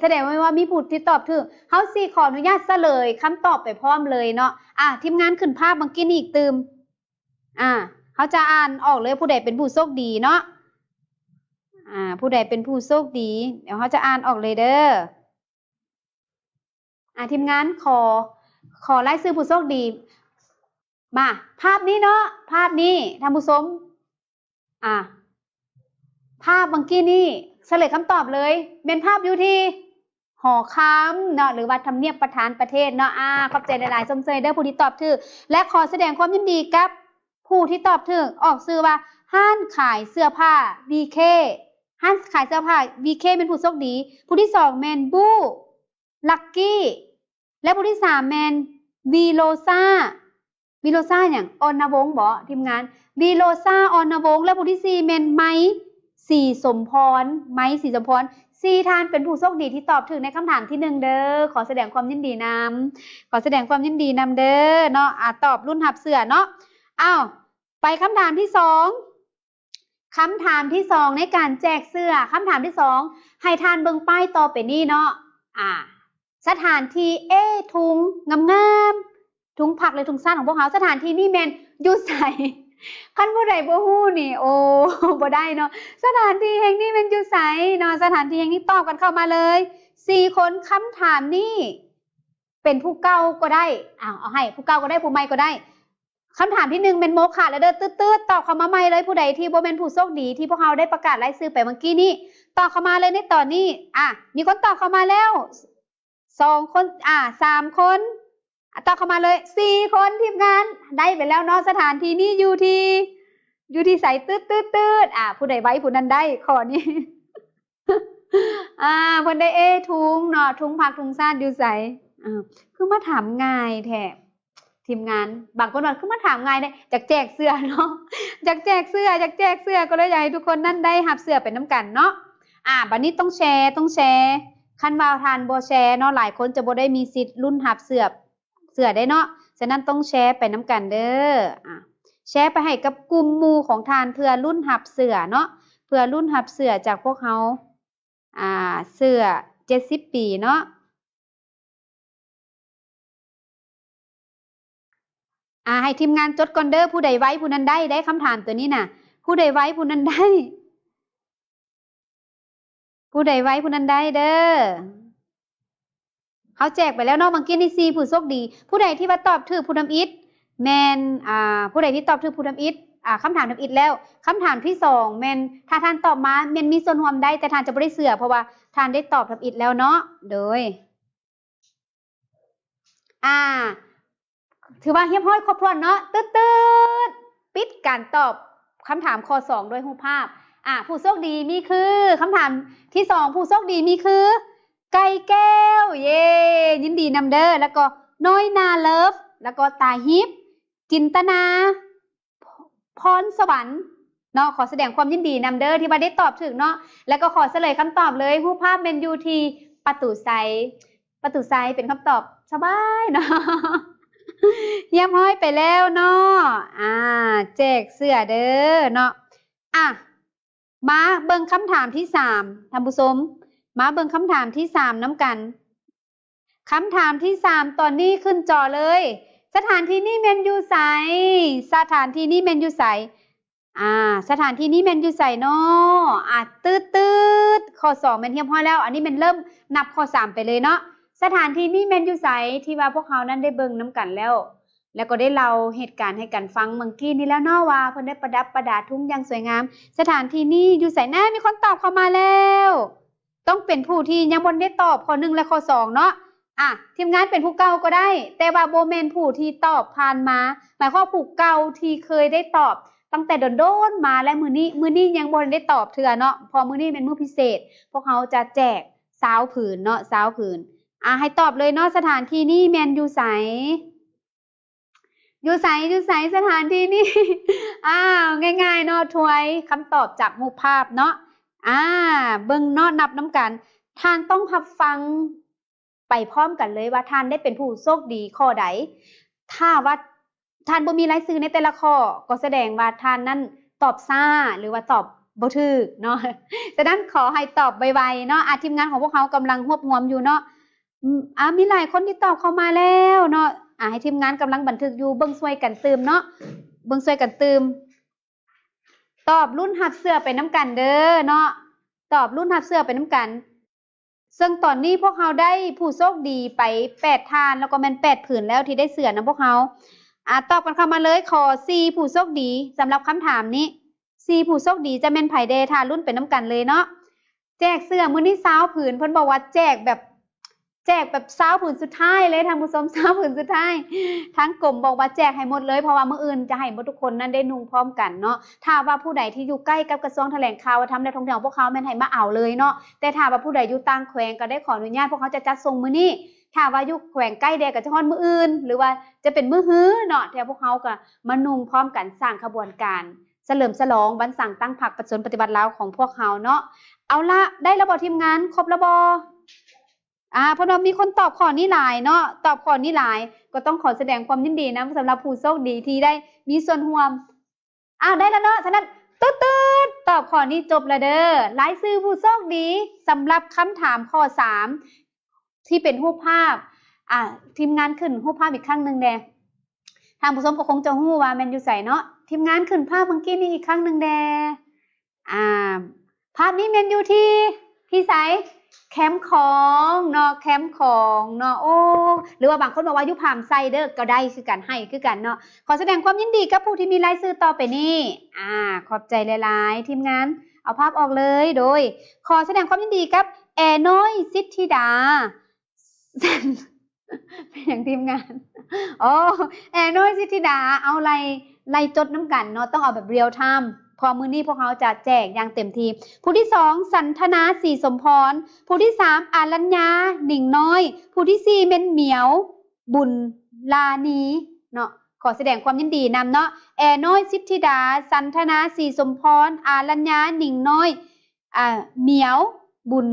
ສະແດງວ່າມີຜູ້ທີ່ຕອບຖືກ ເຮົາຊິຂໍອະນຸຍາດສະເຫຼີຍຄຳຕອບໄປພ້ອມເລີຍເນາະ ອ່າ ທີມງານຂຶ້ນພາບເມື່ອກີ້ນີ້ອີກຕື່ມ ອ່າ ເຮົາຈະອ່ານອອກເລີຍ ຜູ້ໃດເປັນຜູ້ໂຊກດີເນາະ ອ່າ ຜູ້ໃດເປັນຜູ້ໂຊກດີ ດຽວເຮົາຈະອ່ານອອກເລີຍເດີ້ ອ່າ ທີມງານ ຂໍ ຂໍລາຍຊື່ຜູ້ໂຊກດີ ມາ ພາບນີ້ເນາະ ພາບນີ້ທ່ານຜູ້ຊົມ ອ່າ ພາບເມື່ອກີ້ນີ້ ສະເຫຼີຍຄຳຕອບເລີຍ ແມ່ນພາບຢູ່ທີ່ຫໍຄຳເນາະ ຫຼືວ່າທຳນຽບປະທານປະເທດເນາະ ອ່າ ຂອບໃຈຫຼາຍໆ ຊົມເຊີຍເດີ້ຜູ້ທີ່ຕອບຖືກ ແລະ ຂໍສະແດງຄວາມຍິນດີກັບຜູ້ທີ່ຕອບຖືກ ອອກຊື່ວ່າ ຮ້ານຂາຍເສື້ອຜ້າ ວີເຄ ຮ້ານຂາຍເສື້ອຜ້າ ວີເຄ ແມ່ນຜູ້ໂຊກດີ ຜູ້ທີສອງແມ່ນ ບູ ລັກກີ້ ແລະ ຜູ້ທີສາມແມ່ນ ວີໂລຊາ ວີໂລຊາຫຍັງ? ອອນນະວົງບໍ? ທີມງານ ວີໂລຊາ ອອນນະວົງ ແລະ ຜູ້ທີສີ່ແມ່ນ ໄມ ສີສົມພອນ ໄມ ສີສົມພອນ ສີ່ທ່ານເປັນຜູ້ໂຊກດີທີ່ຕອບຖືກໃນຄຳຖາມທີໜຶ່ງເດີ້ ຂໍສະແດງຄວາມຍິນດີນຳ ຂໍສະແດງຄວາມຍິນດີນຳເດີ້ເນາະ ອ່າ ຕອບລຸ້ນຮັບເສື້ອເນາະ ອ້າວ ໄປຄຳຖາມທີສອງ ຄຳຖາມທີສອງໃນການແຈກເສື້ອ ຄຳຖາມທີສອງ ໃຫ້ທ່ານເບິ່ງປ້າຍຕໍ່ໄປນີ້ເນາະ ອ່າ ສະຖານທີ່ ເອ ທຸງງາມໆ ທຸງພັກ ແລະ ທຸງຊາດຂອງພວກເຮົາ ສະຖານທີ່ນີ້ແມ່ນຢູ່ໃສ? ຄັນຜູ້ໃດບໍ່ຮູ້ນີ້ ໂອ້ ບໍ່ໄດ້ເນາະ ສະຖານທີ່ແຫ່ງນີ້ແມ່ນຢູ່ໃສເນາະ? ສະຖານທີ່ແຫ່ງນີ້ ຕອບກັນເຂົ້າມາເລີຍ ສີ່ຄົນ ຄຳຖາມນີ້ ເປັນຜູ້ເກົ່າກໍໄດ້ ເອົາ ເອົາໃຫ້ຜູ້ເກົ່າກໍໄດ້ ຜູ້ໃໝ່ກໍໄດ້ ຄຳຖາມທີໜຶ່ງແມ່ນໂມຄະແລ້ວເດີ້ ຕືດໆ ຕອບເຂົ້າມາໃໝ່ເລີຍ ຜູ້ໃດທີ່ບໍ່ແມ່ນຜູ້ໂຊກດີທີ່ພວກເຮົາໄດ້ປະກາດລາຍຊື່ໄປເມື່ອກີ້ນີ້ ຕອບເຂົ້າມາເລີຍໃນຕອນນີ້ ອ່າ ມີຄົນຕອບເຂົ້າມາແລ້ວ ສອງຄົນ ອ່າ ສາມຄົນ ອ່າ ຕອບເຂົ້າມາເລີຍ ສີ່ຄົນ ທີມງານ ໄດ້ໄປແລ້ວເນາະ ສະຖານທີ່ນີ້ຢູ່ທີ່ ຢູ່ທີ່ໃສ? ຕຶດໆໆ ອ່າ ຜູ້ໃດໄວຜູ້ນັ້ນໄດ້ ຂໍ້ນີ້ ອ່າ ເພິ່ນໄດ້ ເອ ທຸງເນາະ ທຸງພັກທຸງຊາດຢູ່ໃສ? ອ້າວ ຄືມາຖາມງ່າຍແທ້ ທີມງານ ບາງຄົນວ່າ ຄືມາຖາມງ່າຍແທ້ ຢາກແຈກເສື້ອເນາະ ຢາກແຈກເສື້ອ ຢາກແຈກເສື້ອ ກໍເລີຍຢາກໃຫ້ທຸກຄົນນັ້ນໄດ້ຮັບເສື້ອໄປນຳກັນເນາະ ອ່າ ບັດນີ້ຕ້ອງແຊ ຕ້ອງແຊ ຄັນວ່າທ່ານບໍ່ແຊເນາະ ຫຼາຍຄົນຈະບໍ່ໄດ້ມີສິດລຸ້ນຮັບເສື້ອ ເສື້ອໄດ້ເນາະ ສະນັ້ນຕ້ອງແຊໄປນຳກັນເດີ້ ອ່າ ແຊໄປໃຫ້ກັບກຸ່ມໝູ່ຂອງທ່ານ ເພື່ອລຸ້ນຮັບເສື້ອເນາະ ເພື່ອລຸ້ນຮັບເສື້ອຈາກພວກເຮົາ ອ່າ ເສື້ອເຈັດສິບປີເນາະ ອ່າ ໃຫ້ທີມງານຈົດກ່ອນເດີ້ ຜູ້ໃດໄວຜູ້ນັ້ນໄດ້ ໄດ້ຄຳຖາມຕົວນີ້ນະ ຜູ້ໃດໄວຜູ້ນັ້ນໄດ້ ຜູ້ໃດໄວຜູ້ນັ້ນໄດ້ເດີ້ ເຮົາແຈກໄປແລ້ວເນາະ ເມື່ອກີ້ນີ້ ສີ່ຜູ້ໂຊກດີ ຜູ້ໃດທີ່ວ່າຕອບຖືກຜູ້ທຳອິດ ແມ່ນ ອ່າ ຜູ້ໃດທີ່ຕອບຖືກຜູ້ທຳອິດ ອ່າ ຄຳຖາມທຳອິດແລ້ວ ຄຳຖາມທີສອງແມ່ນ ຖ້າທ່ານຕອບມາແມ່ນມີສ່ວນຮ່ວມໄດ້ ແຕ່ທ່ານຈະບໍ່ໄດ້ເສື້ອ ເພາະວ່າທ່ານໄດ້ຕອບທຳອິດແລ້ວເນາະ ໂດຍ ອ່າ ຖືວ່າຮຽບຮ້ອຍຄົບຖ້ວນເນາະ ຕຶດໆ ປິດການຕອບຄຳຖາມຂໍ້ສອງດ້ວຍຮູບພາບ ອ່າ ຜູ້ໂຊກດີມີຄື ຄຳຖາມທີສອງ ຜູ້ໂຊກດີມີຄື ໄກ່ແກ້ວ ເຢ້ ຍິນດີນຳເດີ້ ແລ້ວກໍນ້ອຍນາເລີຟ ແລ້ວກໍຕາຮິບ ກິນຕະນາ ພອນສະຫວັນເນາະ ຂໍສະແດງຄວາມຍິນດີນຳເດີ້ ທີ່ວ່າໄດ້ຕອບຖືກເນາະ ແລ້ວກໍຂໍສະເຫຼີຍຄຳຕອບເລີຍ ຮູບພາບແມ່ນຢູ່ທີ່ປະຕູໄຊ ປະຕູໄຊເປັນຄຳຕອບສະບາຍເນາະ ຮຽບຮ້ອຍໄປແລ້ວເນາະ ອ່າ ແຈກເສື້ອເດີເນາະ. ອ່ະ ມາເບິ່ງຄຳຖາມທີສາມ ທ່ານຜູ້ຊົມ, ມາເບິ່ງຄຳຖາມທີສາມນຳກັນ. ຄຳຖາມທີສາມຕອນນີ້ຂຶ້ນຈໍເລີຍ. ສະຖານທີ່ນີ້ແມ່ນຢູ່ໃສ? ສະຖານທີ່ນີ້ແມ່ນຢູ່ໃສ? ອ່າ ສະຖານທີ່ນີ້ແມ່ນຢູ່ໃສເນາະ? ອ່າ ຕຶດໆ ຂໍ້ສອງແມ່ນຮຽບຮ້ອຍແລ້ວ. ອັນນີ້ແມ່ນເລີ່ມນັບຂໍ້ສາມໄປເລີຍເນາະ. ສະຖານທີ່ນີ້ແມ່ນຢູ່ໃສ? ທີ່ວ່າພວກເຮົານັ້ນໄດ້ເບິ່ງນຳກັນແລ້ວ ແລ້ວກໍໄດ້ເລົ່າເຫດການໃຫ້ກັນຟັງເມື່ອກີ້ນີ້ແລ້ວເນາະ ວ່າເພິ່ນໄດ້ປະດັບປະດາທຸງຢ່າງສວຍງາມ. ສະຖານທີ່ນີ້ຢູ່ໃສນະ? ມີຄົນຕອບເຂົ້າມາແລ້ວ. ຕ້ອງເປັນຜູ້ທີ່ຍັງບໍ່ໄດ້ຕອບຂໍ້ໜຶ່ງ ແລະ ຂໍ້ສອງເນາະ. ອ່ະ ທີມງານເປັນຜູ້ເກົ່າກໍໄດ້ ແຕ່ວ່າບໍ່ແມ່ນຜູ້ທີ່ຕອບຜ່ານມາ, ໝາຍຄວາມວ່າຜູ້ເກົ່າທີ່ເຄີຍໄດ້ຕອບຕັ້ງແຕ່ດົນໆມາ ແລະ ມື້ນີ້ ມື້ນີ້ຍັງບໍ່ໄດ້ຕອບເທື່ອເນາະ ເພາະມື້ນີ້ແມ່ນມື້ພິເສດ ພວກເຮົາຈະແຈກຊາວຜືນເນາະ ຊາວຜືນ. ອ່າ ໃຫ້ຕອບເລີຍເນາະ ສະຖານທີ່ນີ້ແມ່ນຢູ່ໃສ? ຢູ່ໃສ? ຢູ່ໃສ? ສະຖານທີ່ນີ້ ອ້າວ ງ່າຍໆເນາະ ທວຍຄຳຕອບຈາກຮູບພາບເນາະ. ອ່າ ເບິ່ງເນາະ ນັບນຳກັນ. ທ່ານຕ້ອງຮັບຟັງໄປພ້ອມກັນເລີຍວ່າທ່ານໄດ້ເປັນຜູ້ໂຊກດີຂໍ້ໃດ. ຖ້າວ່າທ່ານບໍ່ມີລາຍຊື່ໃນແຕ່ລະຂໍ້ ກໍສະແດງວ່າທ່ານນັ້ນຕອບຊ້າ ຫຼືວ່າຕອບບໍ່ຖືກເນາະ. ສະນັ້ນຂໍໃຫ້ຕອບໄວໆເນາະ. ອ່າ ທີມງານຂອງພວກເຮົາກຳລັງຮວບຮວມຢູ່ເນາະ. ອາ ມີຫຼາຍຄົນທີ່ຕອບເຂົ້າມາແລ້ວເນາະ. ອາ ໃຫ້ທີມງານກຳລັງບັນທຶກຢູ່ ເບິ່ງຊ່ວຍກັນຕື່ມເນາະ ເບິ່ງຊ່ວຍກັນຕື່ມ. ຕອບລຸ້ນຮັບເສື້ອໄປນຳກັນເດີເນາະ ຕອບລຸ້ນຮັບເສື້ອໄປນຳກັນ. ເຊິ່ງຕອນນີ້ພວກເຮົາໄດ້ຜູ້ໂຊກດີໄປແປດທ່ານ ແລ້ວກໍແມ່ນແປດຜືນແລ້ວທີ່ໄດ້ເສື້ອນຳພວກເຮົາ. ອາ ຕອບກັນເຂົ້າມາເລີຍ ຂໍສີ່ຜູ້ໂຊກດີສຳລັບຄຳຖາມນີ້. ສີ່ຜູ້ໂຊກດີຈະແມ່ນໃຜແດ່? ຖ້າລຸ້ນໄປນຳກັນເລີຍເນາະ. ແຈກເສື້ອມື້ນີ້ຊາວຜືນ ເພິ່ນບອກວ່າແຈກແບບ ແຈກແບບຊາວຜືນສຸດທ້າຍເລີຍທ່ານຜູ້ຊົມ ຊາວຜືນສຸດທ້າຍ. ທາງກົມບອກວ່າແຈກໃຫ້ໝົດເລີຍ ເພາະວ່າມື້ອື່ນຈະໃຫ້ໝົດທຸກຄົນນັ້ນໄດ້ນຸ່ງພ້ອມກັນເນາະ. ຖ້າວ່າຜູ້ໃດທີ່ຢູ່ໃກ້ກັບກະຊວງຖະແຫຼງຂ່າວ ວັດທະນະທຳ ແລະ ທ່ອງທ່ຽວຂອງພວກເຮົາ ແມ່ນໃຫ້ມາເອົາເລີຍເນາະ. ແຕ່ຖ້າວ່າຜູ້ໃດຢູ່ຕ່າງແຂວງ ກໍໄດ້ຂໍອະນຸຍາດ ພວກເຮົາຈະຈັດສົ່ງມື້ນີ້. ຖ້າວ່າຢູ່ແຂວງໃກ້ແດ່ ກໍຈະຮອດມື້ອື່ນ ຫຼືວ່າຈະເປັນມື້ຮືເນາະ ແຕ່ພວກເຮົາກໍມານຸ່ງພ້ອມກັນ ສ້າງຂະບວນການ ສະເຫຼີມສະຫຼອງວັນສ້າງຕັ້ງພັກປະຊາຊົນປະຕິວັດລາວຂອງພວກເຮົາເນາະ. ເອົາລະ ໄດ້ແລ້ວບໍ່ທີມງານ? ຄົບແລ້ວບໍ່? ອາ ເພິ່ນວ່າມີຄົນຕອບຂໍ້ນີ້ຫຼາຍເນາະ ຕອບຂໍ້ນີ້ຫຼາຍ ກໍຕ້ອງຂໍສະແດງຄວາມຍິນດີນຳ ສຳລັບຜູ້ໂຊກດີທີ່ໄດ້ມີສ່ວນຮ່ວມ. ອາ ໄດ້ແລ້ວເນາະ ສະນັ້ນ ຕຶດໆ ຕອບຂໍ້ນີ້ຈົບແລ້ວເດີ. ລາຍຊື່ຜູ້ໂຊກດີສຳລັບຄຳຖາມຂໍ້ສາມ ທີ່ເປັນຮູບພາບ. ອາ ທີມງານຂຶ້ນຮູບພາບອີກຄັ້ງໜຶ່ງແດ່. ທ່ານຜູ້ຊົມກໍຄົງຈະຮູ້ວ່າແມ່ນຢູ່ໃສເນາະ. ທີມງານຂຶ້ນພາບເມື່ອກີ້ນີ້ອີກຄັ້ງໜຶ່ງແດ່. ອາ ພາບນີ້ແມ່ນຢູ່ທີ່ ທີ່ໃສ? ແຄມຂອງເນາະ ແຄມຂອງເນາະ. ໂອ້ ຫຼືວ່າບາງຄົນບອກວ່າຢູ່ຜາມໄຊເດີ ກໍໄດ້ຄືກັນ ໃຫ້ຄືກັນເນາະ. ຂໍສະແດງຄວາມຍິນດີກັບຜູ້ທີ່ມີລາຍຊື່ຕໍ່ໄປນີ້. ອາ ຂອບໃຈຫຼາຍໆ ທີມງານ ເອົາພາບອອກເລີຍ. ໂດຍ ຂໍສະແດງຄວາມຍິນດີກັບແອນ້ອຍ ສິດທິດາ ເປັນຫຍັງທີມງານ? ອໍ ແອນ້ອຍ ສິດທິດາ ເອົາໄລ່ ໄລ່ຈົດນຳກັນເນາະ ຕ້ອງເອົາແບບ real time ເພາະມື້ນີ້ພວກເຮົາຈະແຈກຢ່າງເຕັມທີ່. ຜູ້ທີສອງ ສັນທະນາ ສີສົມພອນ, ຜູ້ທີສາມ ອາລັນຍາ ໜິງນ້ອຍ, ຜູ້ທີສີ່ ແມ່ນໝຽວ ບຸນລານີເນາະ. ຂໍສະແດງຄວາມຍິນດີນຳເນາະ ແອນ້ອຍ ສິດທິດາ, ສັນທະນາ ສີສົມພອນ, ອາລັນຍາ ໜິງນ້ອຍ, ອາ ໝຽວ ບຸນ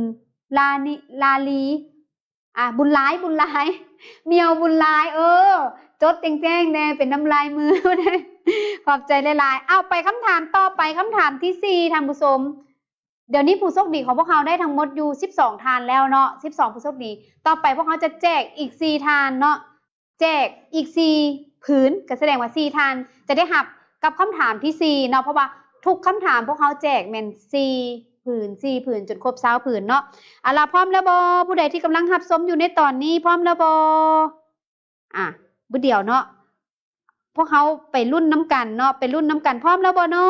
ລານີ ລາລີ ອາ ບຸນຫຼາຍ ບຸນຫຼາຍ ໝຽວ ບຸນຫຼາຍ. ເອີ ຈົດແຈ້ງໆແດ່ ເປັນນຳລາຍມື. ຂອບໃຈຫຼາຍໆ. ເອົາ ໄປຄຳຖາມຕໍ່ໄປ ຄຳຖາມທີສີ່ ທ່ານຜູ້ຊົມ. ດຽວນີ້ຜູ້ໂຊກດີຂອງພວກເຮົາໄດ້ທັງໝົດຢູ່ສິບສອງທ່ານແລ້ວເນາະ ສິບສອງຜູ້ໂຊກດີ. ຕໍ່ໄປພວກເຮົາຈະແຈກອີກສີ່ທ່ານເນາະ ແຈກອີກສີ່ຜືນ ກໍສະແດງວ່າສີ່ທ່ານຈະໄດ້ຮັບກັບຄຳຖາມທີສີ່ເນາະ ເພາະວ່າທຸກຄຳຖາມພວກເຮົາແຈກແມ່ນສີ່ຜືນ ສີ່ຜືນ ຈົນຄົບຊາວຜືນເນາະ. ເອົາລະ ພ້ອມແລ້ວບໍ່? ຜູ້ໃດທີ່ກຳລັງຮັບຊົມຢູ່ໃນຕອນນີ້ ພ້ອມແລ້ວບໍ່? ອາ ບຶດດຽວເນາະ ພວກເຮົາໄປລຸ້ນນຳກັນເນາະ ໄປລຸ້ນນຳກັນ. ພ້ອມແລ້ວບໍ່ເນາະ?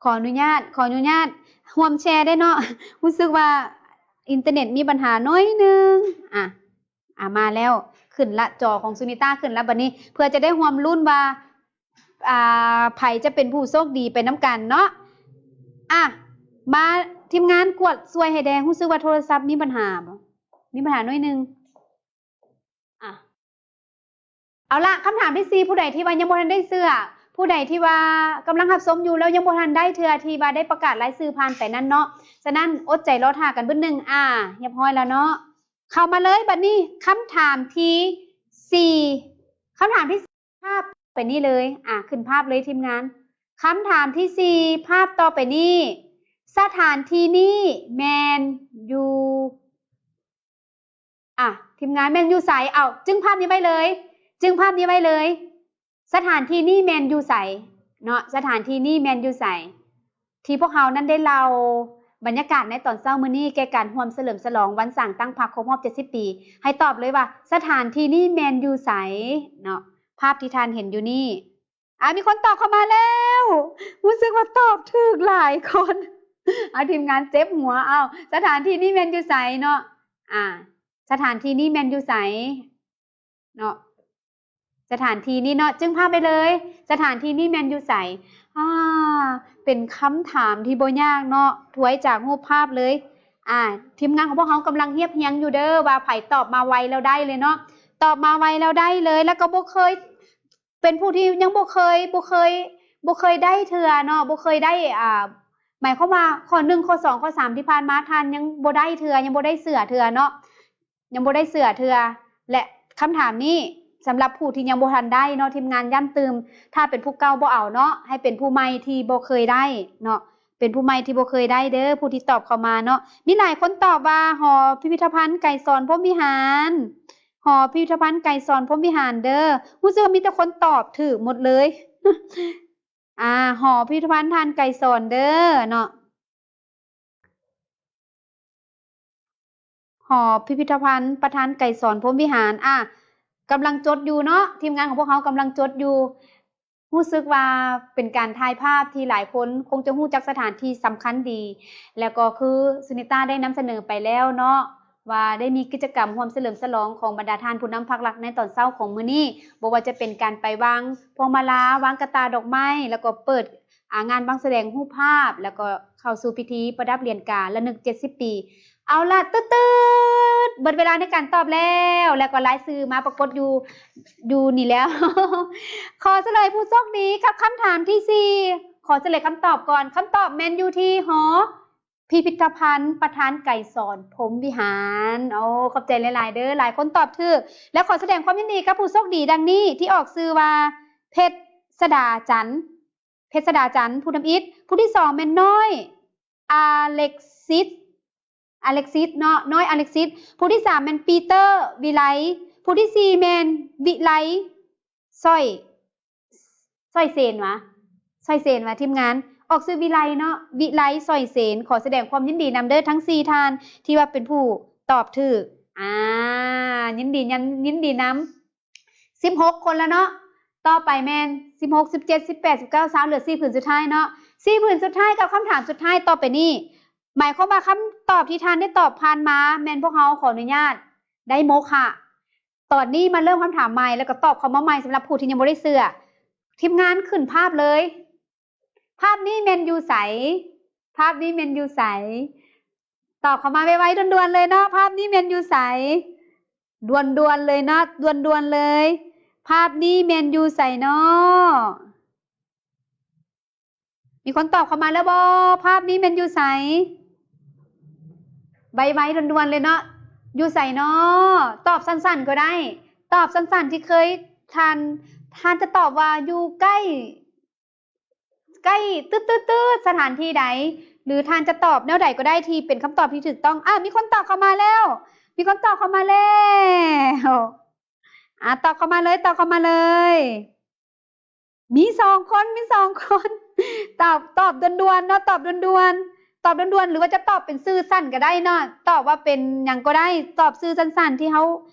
ຂໍອະນຸຍາດ ຂໍອະນຸຍາດຮ່ວມແຊໄດ້ເນາະ. ຮູ້ສຶກວ່າອິນເຕີເນັດມີບັນຫາໜ້ອຍໜຶ່ງ. ອາ ອາ ມາແລ້ວ ຂຶ້ນລະ ຈໍຂອງສຸນິຕາຂຶ້ນລະ. ບັດນີ້ເພື່ອຈະໄດ້ຮ່ວມລຸ້ນວ່າ ອາ ໃຜຈະເປັນຜູ້ໂຊກດີໄປນຳກັນເນາະ. ອາ ມາ ທີມງານກວດຊ່ວຍໃຫ້ແດ່. ຮູ້ສຶກວ່າໂທລະສັບມີບັນຫາບໍ່? ມີບັນຫາໜ້ອຍໜຶ່ງ. ອາ ເອົາລະ ຄຳຖາມທີສີ່ ຜູ້ໃດທີ່ວ່າຍັງບໍ່ທັນໄດ້ເສື້ອ ຜູ້ໃດທີ່ວ່າກຳລັງຮັບຊົມຢູ່ແລ້ວຍັງບໍ່ທັນໄດ້ເທື່ອ ທີ່ວ່າໄດ້ປະກາດລາຍຊື່ຜ່ານໄປນັ້ນເນາະ. ສະນັ້ນ ອົດໃຈລໍຖ້າກັນບຶດໜຶ່ງ. ອາ ຮຽບຮ້ອຍແລ້ວເນາະ ເຂົ້າມາເລີຍ. ບັດນີ້ຄຳຖາມທີສີ່ ຄຳຖາມທີສີ່ ພາບໄປນີ້ເລີຍ ອາ ຂຶ້ນພາບເລີຍທີມງານ. ຄຳຖາມທີສີ່ ພາບຕໍ່ໄປນີ້ ສະຖານທີ່ນີ້ແມ່ນຢູ່ ອາ ທີມງານ ແມ່ນຢູ່ໃສ? ເອົາ ຈຶ່ງພາບນີ້ໄວ້ເລີຍ ຈຶ່ງພາບນີ້ໄວ້ເລີຍ. ສະຖານທີ່ນີ້ແມ່ນຢູ່ໃສເນາະ? ສະຖານທີ່ນີ້ແມ່ນຢູ່ໃສ? ທີ່ພວກເຮົານັ້ນໄດ້ເລົ່າບັນຍາກາດໃນຕອນເຊົ້າມື້ນີ້ ແກ່ການຮ່ວມສະເຫຼີມສະຫຼອງວັນສ້າງຕັ້ງພັກຄົບຮອບເຈັດສິບປີ ໃຫ້ຕອບເລີຍວ່າ ສະຖານທີ່ນີ້ແມ່ນຢູ່ໃສເນາະ? ພາບທີ່ທ່ານເຫັນຢູ່ນີ້ ອາ ມີຄົນຕອບເຂົ້າມາແລ້ວ ຮູ້ສຶກວ່າຕອບຖືກຫຼາຍຄົນ. ເອົາ ທີມງານເຈັບຫົວ. ເອົາ ສະຖານທີ່ນີ້ແມ່ນຢູ່ໃສເນາະ? ອາ ສະຖານທີ່ນີ້ແມ່ນຢູ່ໃສເນາະ? ສະຖານທີ່ນີ້ເນາະ ຈຶ່ງພາບໄປເລີຍ ສະຖານທີ່ນີ້ແມ່ນຢູ່ໃສ? ອາ ເປັນຄຳຖາມທີ່ບໍ່ຍາກເນາະ ທວຍຈາກຮູບພາບເລີຍ. ອາ ທີມງານຂອງພວກເຮົາກຳລັງຮຽບຮຽງຢູ່ເດີ ວ່າໃຜຕອບມາໄວແລ້ວໄດ້ເລີຍເນາະ ຕອບມາໄວແລ້ວໄດ້ເລີຍ. ແລ້ວກໍບໍ່ເຄີຍ ເປັນຜູ້ທີ່ຍັງບໍ່ເຄີຍ ບໍ່ເຄີຍ ບໍ່ເຄີຍໄດ້ເທື່ອເນາະ ບໍ່ເຄີຍໄດ້ ອາ ໝາຍຄວາມວ່າຂໍ້ໜຶ່ງ ຂໍ້ສອງ ຂໍ້ສາມ ທີ່ຜ່ານມາທ່ານຍັງບໍ່ໄດ້ເທື່ອ ຍັງບໍ່ໄດ້ເສື້ອເທື່ອເນາະ ຍັງບໍ່ໄດ້ເສື້ອເທື່ອ. ແລະ ຄຳຖາມນີ້ສຳລັບຜູ້ທີ່ຍັງບໍ່ທັນໄດ້ເນາະ ທີມງານຢ້ຳຕື່ມ ຖ້າເປັນຜູ້ເກົ່າບໍ່ເອົາເນາະ ໃຫ້ເປັນຜູ້ໃໝ່ທີ່ບໍ່ເຄີຍໄດ້ເນາະ ເປັນຜູ້ໃໝ່ທີ່ບໍ່ເຄີຍໄດ້ເດີ ຜູ້ທີ່ຕອບເຂົ້າມາເນາະ. ມີຫຼາຍຄົນຕອບວ່າ ຫໍພິພິທະພັນໄກສອນພົມວິຫານ ຫໍພິພິທະພັນໄກສອນພົມວິຫານເດີ. ຮູ້ສຶກວ່າມີແຕ່ຄົນຕອບຖືກໝົດເລີຍ. ອາ ຫໍພິພິທະພັນທ່ານໄກສອນເດີເນາະ ຫໍພິພິທະພັນປະທານໄກສອນພົມວິຫານ. ອາ ກຳລັງຈົດຢູ່ເນາະ ທີມງານຂອງພວກເຮົາກຳລັງຈົດຢູ່. ຮູ້ສຶກວ່າເປັນການຖ່າຍພາບທີ່ຫຼາຍຄົນຄົງຈະຮູ້ຈັກສະຖານທີ່ສຳຄັນດີ ແລ້ວກໍຄືສຸນິຕາໄດ້ນຳສະເໜີໄປແລ້ວເນາະ ວ່າໄດ້ມີກິດຈະກຳຮ່ວມສະເຫຼີມສະຫຼອງຂອງບັນດາທ່ານຜູ້ນຳພັກລັດໃນຕອນເຊົ້າຂອງມື້ນີ້ ບໍ່ວ່າຈະເປັນການໄປວາງພວງມາລາ ວາງກະຕ່າດອກໄມ້ ແລ້ວກໍເປີດ ອາ ງານວາງສະແດງຮູບພາບ ແລ້ວກໍເຂົ້າສູ່ພິທີປະດັບຫຼຽນກາລະນຶກເຈັດສິບປີ. ເອົາລະ ຕຶດໆ ເບິດເວລາໃນການຕອບແລ້ວ ແລ້ວກໍລາຍຊື່ມາປາກົດຢູ່ ຢູ່ນີ້ແລ້ວ. ຂໍສະເຫຼີຍຜູ້ໂຊກດີກັບຄຳຖາມທີສີ່ ຂໍສະເຫຼີຍຄຳຕອບກ່ອນ ຄຳຕອບແມ່ນຢູ່ທີ່ ຫໍພິພິທະພັນປະທານໄກສອນພົມວິຫານ. ໂອ້ ຂອບໃຈຫຼາຍໆເດີ ຫຼາຍຄົນຕອບຖືກ ແລະ ຂໍສະແດງຄວາມຍິນດີກັບຜູ້ໂຊກດີດັ່ງນີ້ ທີ່ອອກຊື່ວ່າ ເພັດສະດາຈັນ ເພັດສະດາຈັນ ພູທຳອິດ. ຜູ້ທີສອງແມ່ນນ້ອຍອາເລັກຊິດ ອາເລັກຊິດເນາະ ນ້ອຍອາເລັກຊິດ. ຜູ້ທີສາມແມ່ນປີເຕີ ວິໄລ. ຜູ້ທີສີ່ແມ່ນວິໄລ ສ້ອຍ ສ້ອຍເສນຫວາ ສ້ອຍເສນຫວາ ທີມງານ ອອກຊື່ວິໄລເນາະ ວິໄລ ສ້ອຍເສນ. ຂໍສະແດງຄວາມຍິນດີນຳເດີທັງສີ່ທ່ານ ທີ່ວ່າເປັນຜູ້ຕອບຖືກ. ອາ ຍິນດີນຳ ຍິນດີນຳ. ສິບຫົກຄົນແລ້ວເນາະ ຕໍ່ໄປແມ່ນສິບຫົກ ສິບເຈັດ ສິບແປດ ສິບເກົ້າ ຊາວ ເຫຼືອສີ່ຜືນສຸດທ້າຍເນາະ ສີ່ຜືນສຸດທ້າຍກັບຄຳຖາມສຸດທ້າຍຕໍ່ໄປນີ້ ໝາຍຄວາມວ່າຄຳຕອບທີ່ທ່ານໄດ້ຕອບຜ່ານມາແມ່ນພວກເຮົາຂໍອະນຸຍາດໄດ້ໂມຄະ. ຕອນນີ້ມາເລີ່ມຄຳຖາມໃໝ່ ແລ້ວກໍຕອບເຂົ້າມາໃໝ່ ສຳລັບຜູ້ທີ່ຍັງບໍ່ໄດ້ເຊື່ອ. ທີມງານຂຶ້ນພາບເລີຍ. ພາບນີ້ແມ່ນຢູ່ໃສ? ພາບນີ້ແມ່ນຢູ່ໃສ? ຕອບເຂົ້າມາໄວໆ ດ່ວນໆເລີຍເນາະ ພາບນີ້ແມ່ນຢູ່ໃສ? ດ່ວນໆເລີຍເນາະ ດ່ວນໆເລີຍ ພາບນີ້ແມ່ນຢູ່ໃສເນາະ? ມີຄົນຕອບເຂົ້າມາແລ້ວບໍ່? ພາບນີ້ແມ່ນຢູ່ໃສ? ໄວໆ ດ່ວນໆເລີຍເນາະ ຢູ່ໃສເນາະ? ຕອບສັ້ນໆກໍໄດ້ ຕອບສັ້ນໆທີ່ເຄີຍ ທ່ານ ທ່ານຈະຕອບວ່າຢູ່ໃກ້ ໃກ້ ຕຶດໆໆ ສະຖານທີ່ໃດ ຫຼືທ່ານຈະຕອບແນວໃດກໍໄດ້ທີ່ເປັນຄຳຕອບທີ່ຖືກຕ້ອງ. ອາ ມີຄົນຕອບເຂົ້າມາແລ້ວ ມີຄົນຕອບເຂົ້າມາແລ້ວ. ອາ ຕອບເຂົ້າມາເລີຍ ຕອບເຂົ້າມາເລີຍ. ມີສອງຄົນ ມີສອງຄົນ ຕອບ ຕອບດ່ວນໆເນາະ ຕອບດ່ວນໆ ຕອບດ່ວນໆ ຫຼືວ່າຈະຕອບເປັນຊື່ສັ້ນກໍໄດ້ເນາະ ຕອບວ່າເປັນຫຍັງກໍໄດ້ ຕອບຊື່ສັ້ນໆທີ່ເຮົາ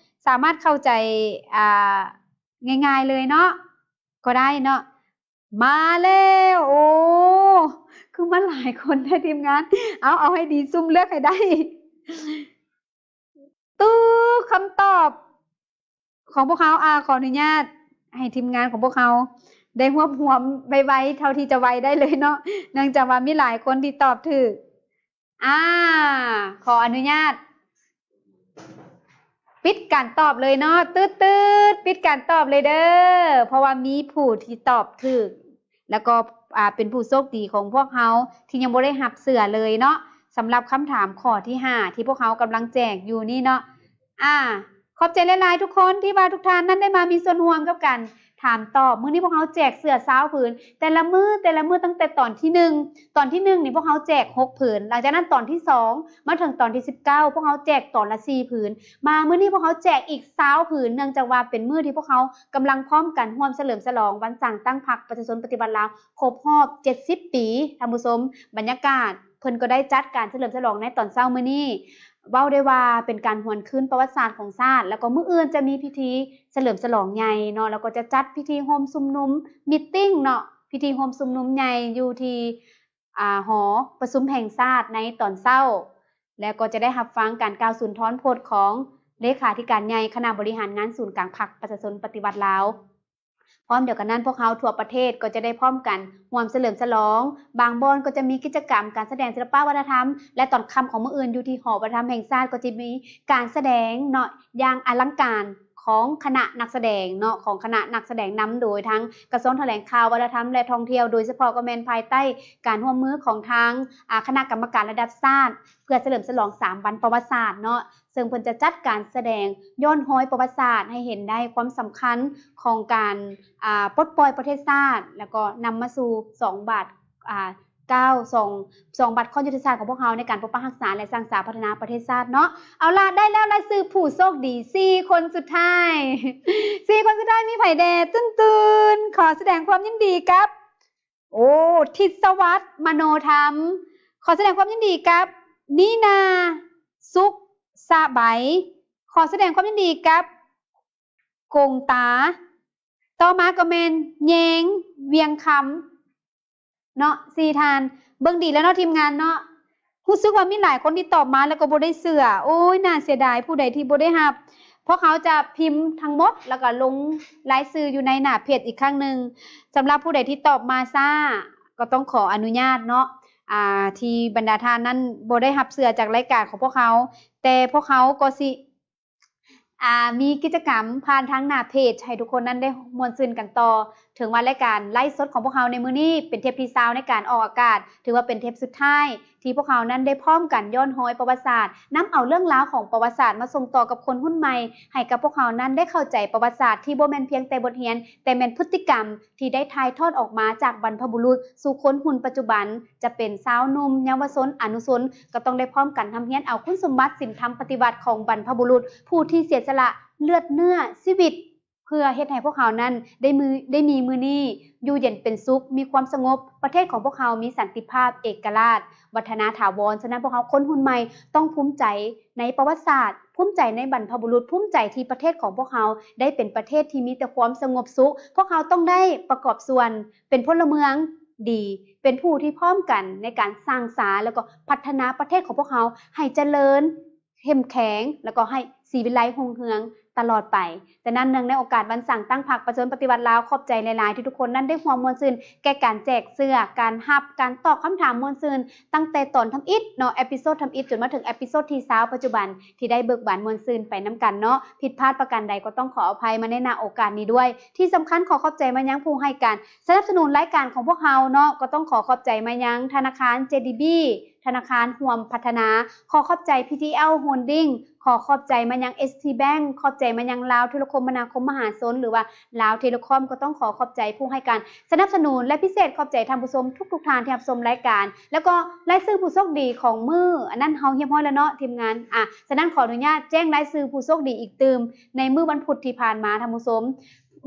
ສາມາດເຂົ້າໃຈ ອາ ງ່າຍໆເລີຍເນາະ ກໍໄດ້ເນາະ. ມາແລ້ວ ໂອ້ ຄືມາຫຼາຍຄົນແທ້ທີມງານ ເອົາ ເອົາໃຫ້ດີ ຊຸ່ມເລືອກໃຫ້ໄດ້. ຕຶກ ຄຳຕອບຂອງພວກເຮົາ ອາ ຂໍອະນຸຍາດໃຫ້ທີມງານຂອງພວກເຮົາໄດ້ຮວບຮວມໄວໆ ເທົ່າທີ່ຈະໄວໄດ້ເລີຍເນາະ ເນື່ອງຈາກວ່າມີຫຼາຍຄົນທີ່ຕອບຖືກ. ອາ ຂໍອະນຸຍາດປິດການຕອບເລີຍເນາະ ຕຶດໆ ປິດການຕອບເລີຍເດີ ເພາະວ່າມີຜູ້ທີ່ຕອບຖືກ ແລ້ວກໍ ອາ ເປັນຜູ້ໂຊກດີຂອງພວກເຮົາທີ່ຍັງບໍ່ໄດ້ຮັບເສື້ອເລີຍເນາະ ສຳລັບຄຳຖາມຂໍ້ທີຫ້າ ທີ່ພວກເຮົາກຳລັງແຈກຢູ່ນີ້ເນາະ. ອາ ຂອບໃຈຫຼາຍໆທຸກຄົນທີ່ວ່າທຸກທ່ານນັ້ນໄດ້ມາມີສ່ວນຮ່ວມກັບການຖາມຕອບ. ມື້ນີ້ພວກເຮົາແຈກເສື້ອຊາວຜືນ ແຕ່ລະມື້ ແຕ່ລະມື້ ຕັ້ງແຕ່ຕອນທີໜຶ່ງ ຕອນທີໜຶ່ງນີ້ພວກເຮົາແຈກຫົກຜືນ, ຫຼັງຈາກນັ້ນຕອນທີສອງ ມາເຖິງຕອນທີສິບເກົ້າ ພວກເຮົາແຈກຕອນລະສີ່ຜືນ. ມາມື້ນີ້ພວກເຮົາແຈກອີກຊາວຜືນ ເນື່ອງຈາກວ່າເປັນມື້ທີ່ພວກເຮົາກຳລັງພ້ອມກັນຮ່ວມສະເຫຼີມສະຫຼອງວັນສ້າງຕັ້ງພັກປະຊາຊົນປະຕິວັດລາວຄົບຮອບເຈັດສິບປີ. ທ່ານຜູ້ຊົມ, ບັນຍາກາດ ເພິ່ນກໍໄດ້ຈັດການສະເຫຼີມສະຫຼອງໃນຕອນເຊົ້າມື້ນີ້ ເວົ້າໄດ້ວ່າເປັນການຫວນຄືນປະຫວັດສາດຂອງຊາດ, ແລ້ວກໍມື້ອື່ນຈະມີພິທີສະເຫຼີມສະຫຼອງໃຫຍ່ເນາະ, ແລ້ວກໍຈະຈັດພິທີໂຮມຊຸມນຸມ ມີດຕິງເນາະ, ພິທີໂຮມຊຸມນຸມໃຫຍ່ຢູ່ທີ່ ອ່າ ຫໍປະຊຸມແຫ່ງຊາດໃນຕອນເຊົ້າ, ແລ້ວກໍຈະໄດ້ຮັບຟັງການກ່າວສຸນທອນພົດຂອງເລຂາທິການໃຫຍ່ຄະນະບໍລິຫານງານສູນກາງພັກປະຊາຊົນປະຕິວັດລາວ. ພ້ອມດຽວກັນນັ້ນ, ພວກເຮົາທົ່ວປະເທດກໍຈະໄດ້ພ້ອມກັນຮ່ວມສະເຫຼີມສະຫຼອງ, ບາງບ່ອນກໍຈະມີກິດຈະກຳການສະແດງສິລະປະວັດທະນະທຳ ແລະ ຕອນຄ່ຳຂອງມື້ອື່ນຢູ່ທີ່ຫໍວັດທະນະທຳແຫ່ງຊາດກໍຈະມີການສະແດງເນາະ ຢ່າງອະລັງການຂອງຄະນະນັກສະແດງເນາະ, ຂອງຄະນະນັກສະແດງນຳໂດຍທາງກະຊວງຖະແຫຼງຂ່າວ ວັດທະນະທຳ ແລະ ທ່ອງທ່ຽວ, ໂດຍສະເພາະກໍແມ່ນພາຍໃຕ້ການຮ່ວມມືຂອງທາງ ອາ ຄະນະກຳມະການລະດັບຊາດ ເພື່ອສະເຫຼີມສະຫຼອງສາມວັນປະຫວັດສາດເນາະ. ເຊິ່ງເພິ່ນຈະຈັດການສະແດງຍ້ອນຮອຍປະຫວັດສາດໃຫ້ເຫັນໄດ້ຄວາມສຳຄັນຂອງການ ອ່າ ປົດປ່ອຍປະເທດຊາດ ແລ້ວກໍນຳມາສູ່ສອງບາດ ອ່າ ກ້າວ ສອງ ສອງບາດຂໍ້ຍຸດທະສາດຂອງພວກເຮົາໃນການປົກປັກຮັກສາ ແລະ ສ້າງສາພັດທະນາປະເທດຊາດເນາະ. ເອົາລະ ໄດ້ແລ້ວລາຍຊື່ຜູ້ໂຊກດີສີ່ຄົນສຸດທ້າຍ. ສີ່ຄົນສຸດທ້າຍມີໃຜແດ່? ຕຶ້ນໆ ຂໍສະແດງຄວາມຍິນດີກັບ ໂອ້ ທິດສະຫວັດ ມະໂນທຳ, ຂໍສະແດງຄວາມຍິນດີກັບ ນີນາ ສຸກສະໃບ, ຂໍສະແດງຄວາມຍິນດີກັບ ກົງຕາ, ຕໍ່ມາກໍແມ່ນ ແຍງ ວຽງຄຳ ເນາະ ສີ່ທ່ານ. ເບິ່ງດີແລ້ວເນາະ ທີມງານເນາະ. ຮູ້ສຶກວ່າມີຫຼາຍຄົນທີ່ຕອບມາແລ້ວກໍບໍ່ໄດ້ເຊື່ອ. ໂອ້ຍ ໜ້າເສຍດາຍ ຜູ້ໃດທີ່ບໍ່ໄດ້ຮັບ. ພວກເຮົາຈະພິມທັງໝົດ ແລ້ວກໍລົງລາຍຊື່ຢູ່ໃນໜ້າເພຈອີກຄັ້ງໜຶ່ງ. ສຳລັບຜູ້ໃດທີ່ຕອບມາຊ້າ ກໍຕ້ອງຂໍອະນຸຍາດເນາະ ອ່າ ທີ່ບັນດາທ່ານນັ້ນບໍ່ໄດ້ຮັບເສື້ອຈາກລາຍການຂອງພວກເຮົາ, ແຕ່ພວກເຮົາກໍຊິ ອ່າ ມີກິດຈະກຳຜ່ານທາງໜ້າເພຈໃຫ້ທຸກຄົນນັ້ນໄດ້ມ່ວນຊື່ນກັນຕໍ່. ເຖິງວ່າລາຍການໄລຟ໌ສົດຂອງພວກເຮົາໃນມື້ນີ້ເປັນເທບທີຊາວໃນການອອກອາກາດ, ຖືວ່າເປັນເທບສຸດທ້າຍທີ່ພວກເຮົານັ້ນໄດ້ພ້ອມກັນຍ້ອນຮອຍປະຫວັດສາດ, ນຳເອົາເລື່ອງລາວຂອງປະຫວັດສາດມາສົ່ງຕໍ່ກັບຄົນຮຸ່ນໃໝ່ ໃຫ້ກັບພວກເຮົານັ້ນໄດ້ເຂົ້າໃຈປະຫວັດສາດທີ່ບໍ່ແມ່ນພຽງແຕ່ບົດຮຽນ, ແຕ່ແມ່ນພຶດຕິກຳທີ່ໄດ້ຖ່າຍທອດອອກມາຈາກບັນພະບຸລຸດສູ່ຄົນຮຸ່ນປັດຈຸບັນ. ຈະເປັນຊາວໜຸ່ມ, ເຍົາວະຊົນ, ອະນຸຊົນ ກໍຕ້ອງໄດ້ພ້ອມກັນຮ່ຳຮຽນເອົາຄຸນສົມບັດສິນທຳປະຕິວັດຂອງບັນພະບຸລຸດ ຜູ້ທີ່ເສຍສະຫຼະເລືອດເນື້ອຊີວິດ ເພື່ອເຮັດໃຫ້ພວກເຮົານັ້ນໄດ້ມີ ໄດ້ມີມື້ນີ້ ຢູ່ເຢັນເປັນສຸກ, ມີຄວາມສະຫງົບ, ປະເທດຂອງພວກເຮົາມີສັນຕິພາບ, ເອກະລາດ, ວັດທະນາຖາວອນ. ສະນັ້ນ ພວກເຮົາຄົນຮຸ່ນໃໝ່ຕ້ອງພູມໃຈໃນປະຫວັດສາດ, ພູມໃຈໃນບັນພະບຸລຸດ, ພູມໃຈທີ່ປະເທດຂອງພວກເຮົາໄດ້ເປັນປະເທດທີ່ມີແຕ່ຄວາມສະຫງົບສຸກ. ພວກເຮົາຕ້ອງໄດ້ປະກອບສ່ວນ ເປັນພົນລະເມືອງດີ, ເປັນຜູ້ທີ່ພ້ອມກັນໃນການສ້າງສາ ແລ້ວກໍພັດທະນາປະເທດຂອງພວກເຮົາໃຫ້ຈະເລີນ, ເຂັ້ມແຂງ ແລ້ວກໍໃຫ້ສີວິໄລຮຸ່ງເຮືອງຕະຫຼອດໄປ. ສະນັ້ນ ເນື່ອງໃນໂອກາດວັນສ້າງຕັ້ງພັກປະຊາຊົນປະຕິວັດລາວ, ຂອບໃຈຫຼາຍໆທີ່ທຸກຄົນນັ້ນໄດ້ຮ່ວມມ່ວນຊື່ນແກ່ການແຈກເສື້ອ, ການຮັບ, ການຕອບຄຳຖາມມ່ວນຊື່ນ ຕັ້ງແຕ່ຕອນທຳອິດເນາະ, ເອພິໂຊດທຳອິດ ຈົນມາເຖິງເອພິໂຊດທີຊາວປັດຈຸບັນ ທີ່ໄດ້ເບີກບານມ່ວນຊື່ນໄປນຳກັນເນາະ. ຜິດພາດປະການໃດກໍຕ້ອງຂໍອະໄພມາໃນ ນ ໂອກາດນີ້ດ້ວຍ. ທີ່ສຳຄັນ ຂໍຂອບໃຈມາຍັງຜູ້ໃຫ້ການສະໜັບສະໜູນລາຍການຂອງພວກເຮົາເນາະ, ກໍຕ້ອງຂໍຂອບໃຈມາຍັງທະນາຄານ ເຈ ດີ ບີ, ທະນາຄານຮ່ວມພັດທະນາ, ຂໍຂອບໃຈ ພີ ທີ ແອລ ໂຮນດິ້ງ, ຂໍຂອບໃຈມາຍັງ ເອສ ທີ ແບັງ, ຂອບໃຈມາຍັງລາວໂທລະຄົມມະນາຄົມມະຫາຊົນ ຫຼືວ່າລາວເທເລຄອມ, ກໍຕ້ອງຂໍຂອບໃຈຜູ້ໃຫ້ການສະໜັບສະໜູນ ແລະ ພິເສດຂອບໃຈທ່ານຜູ້ຊົມທຸກໆທ່ານທີ່ຮັບຊົມລາຍການ. ແລ້ວກໍລາຍຊື່ຜູ້ໂຊກດີຂອງມື້ອັນນັ້ນເຮົາຮຽບຮ້ອຍແລ້ວເນາະ ທີມງານ. ອາ ສະນັ້ນ ຂໍອະນຸຍາດແຈ້ງລາຍຊື່ຜູ້ໂຊກດີອີກຕື່ມ ໃນມື້ວັນພຸດທີ່ຜ່ານມາ ທ່ານຜູ້ຊົມ.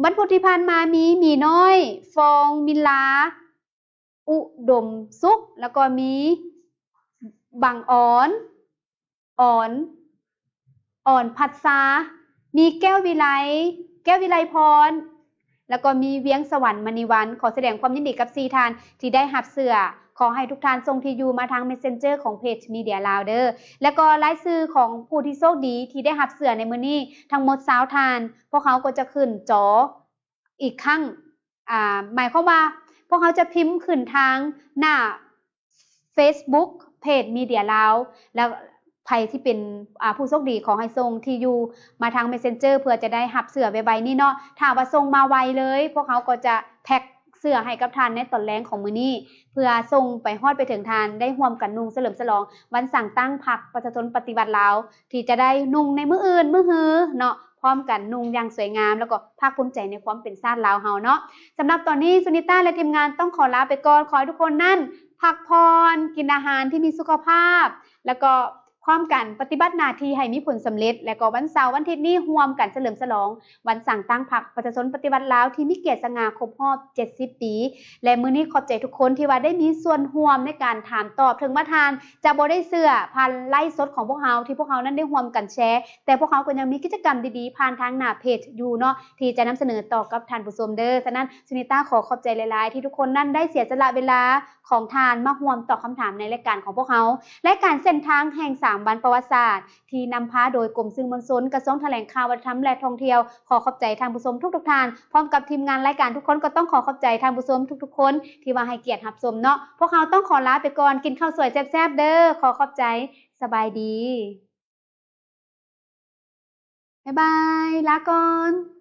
ວັນພຸດທີ່ຜ່ານມາມີ ໝີນ້ອຍ ຟອງ ມິນລາ ອຸດົມສຸກ, ແລ້ວກໍມີ ບັງອອນ ອອນ ອອນພັດຊາ, ມີ ແກ້ວວິໄລ ແກ້ວວິໄລພອນ ແລ້ວກໍມີ ວຽງສະຫວັນ ມະນີວັນ. ຂໍສະແດງຄວາມຍິນດີກັບສີ່ທ່ານທີ່ໄດ້ຮັບເສື້ອ. ຂໍໃຫ້ທຸກທ່ານສົ່ງທີ່ຢູ່ມາທາງເມສເຊັນເຈີຂອງເພຈມີເດຍລາວເດີ. ແລ້ວກໍລາຍຊື່ຂອງຜູ້ທີ່ໂຊກດີທີ່ໄດ້ຮັບເສື້ອໃນມື້ນີ້ ທັງໝົດຊາວທ່ານ, ພວກເຮົາກໍຈະຂຶ້ນຈໍອີກຄັ້ງ. ອ່າ ໝາຍຄວາມວ່າພວກເຮົາຈະພິມຂຶ້ນທາງໜ້າ ເຟສບຸກ ເພຈມີເດຍລາວ ແລ້ວໃຜທີ່ເປັນ ອ່າ ຜູ້ໂຊກດີ ຂໍໃຫ້ສົ່ງທີ່ຢູ່ມາທາງເມສເຊັນເຈີ ເພື່ອຈະໄດ້ຮັບເສື້ອໄວໆນີ້ເນາະ. ຖ້າວ່າສົ່ງມາໄວເລີຍ ພວກເຮົາກໍຈະແທັກ ເສື້ອໃຫ້ກັບທ່ານໃນຕອນແລງຂອງມື້ນີ້ ເພື່ອສົ່ງໄປຮອດໄປເຖິງທ່ານໄດ້ຮ່ວມກັນນຸ່ງສະເຫຼີມສະຫຼອງວັນສ້າງຕັ້ງພັກປະຊາຊົນປະຕິວັດລາວ ທີ່ຈະໄດ້ນຸ່ງໃນມື້ອື່ນມື້ຮືເນາະ ພ້ອມກັນນຸ່ງຢ່າງສວຍງາມ ແລ້ວກໍພາກພູມໃຈໃນຄວາມເປັນຊາດລາວເຮົາເນາະ. ສຳລັບຕອນນີ້ ສຸນິຕາ ແລະ ທີມງານຕ້ອງຂໍລາໄປກ່ອນ. ຂໍໃຫ້ທຸກຄົນນັ້ນພັກຜ່ອນ, ກິນອາຫານທີ່ມີສຸຂະພາບ ແລ້ວກໍພ້ອມກັນປະຕິບັດໜ້າທີ່ໃຫ້ມີຜົນສຳເລັດ ແລະ ກໍວັນເສົາວັນອາທິດນີ້ຮ່ວມກັນສະເຫຼີມສະຫຼອງວັນສ້າງຕັ້ງພັກປະຊາຊົນປະຕິວັດລາວທີ່ມີກຽດສະຫງ່າຄົບຮອບເຈັດສິບປີ. ແລະ ມື້ນີ້ຂອບໃຈທຸກຄົນທີ່ວ່າໄດ້ມີສ່ວນຮ່ວມໃນການຖາມຕອບ ເຖິງວ່າທ່ານຈະບໍ່ໄດ້ເຊື່ອຜ່ານໄລຟ໌ສົດຂອງພວກເຮົາ ທີ່ພວກເຮົານັ້ນໄດ້ຮ່ວມກັນແຊ ແຕ່ພວກເຮົາກໍຍັງມີກິດຈະກຳດີໆຜ່ານທາງໜ້າເພຈຢູ່ເນາະ ທີ່ຈະນຳສະເໜີຕໍ່ກັບທ່ານຜູ້ຊົມເດີ. ສະນັ້ນ ສຸນິຕາ ຂໍຂອບໃຈຫຼາຍໆ ທີ່ທຸກຄົນນັ້ນໄດ້ເສຍສະຫຼະເວລາຂອງທ່ານມາຮ່ວມຕອບຄຳຖາມໃນລາຍການຂອງພວກເຮົາ. ລາຍການເສັ້ນທາງແຫ່ງສາມວັນປະຫວັດສາດ ທີ່ນຳພາໂດຍກົມສື່ມວນຊົນ, ກະຊວງຖະແຫຼງຂ່າວ, ວັດທະນະທຳ ແລະ ທ່ອງທ່ຽວ. ຂໍຂອບໃຈທ່ານຜູ້ຊົມທຸກໆທ່ານ ພ້ອມກັບທີມງານລາຍການທຸກຄົນ ກໍຕ້ອງຂໍຂອບໃຈທ່ານຜູ້ຊົມທຸກໆຄົນ ທີ່ວ່າໃຫ້ກຽດຮັບຊົມເນາະ. ພວກເຮົາຕ້ອງຂໍລາໄປກ່ອນ, ກິນເຂົ້າສວຍແຊບໆເດີ. ຂໍຂອບໃຈ. ສະບາຍດີ. ບາຍບາຍ. ລາກ່ອນ.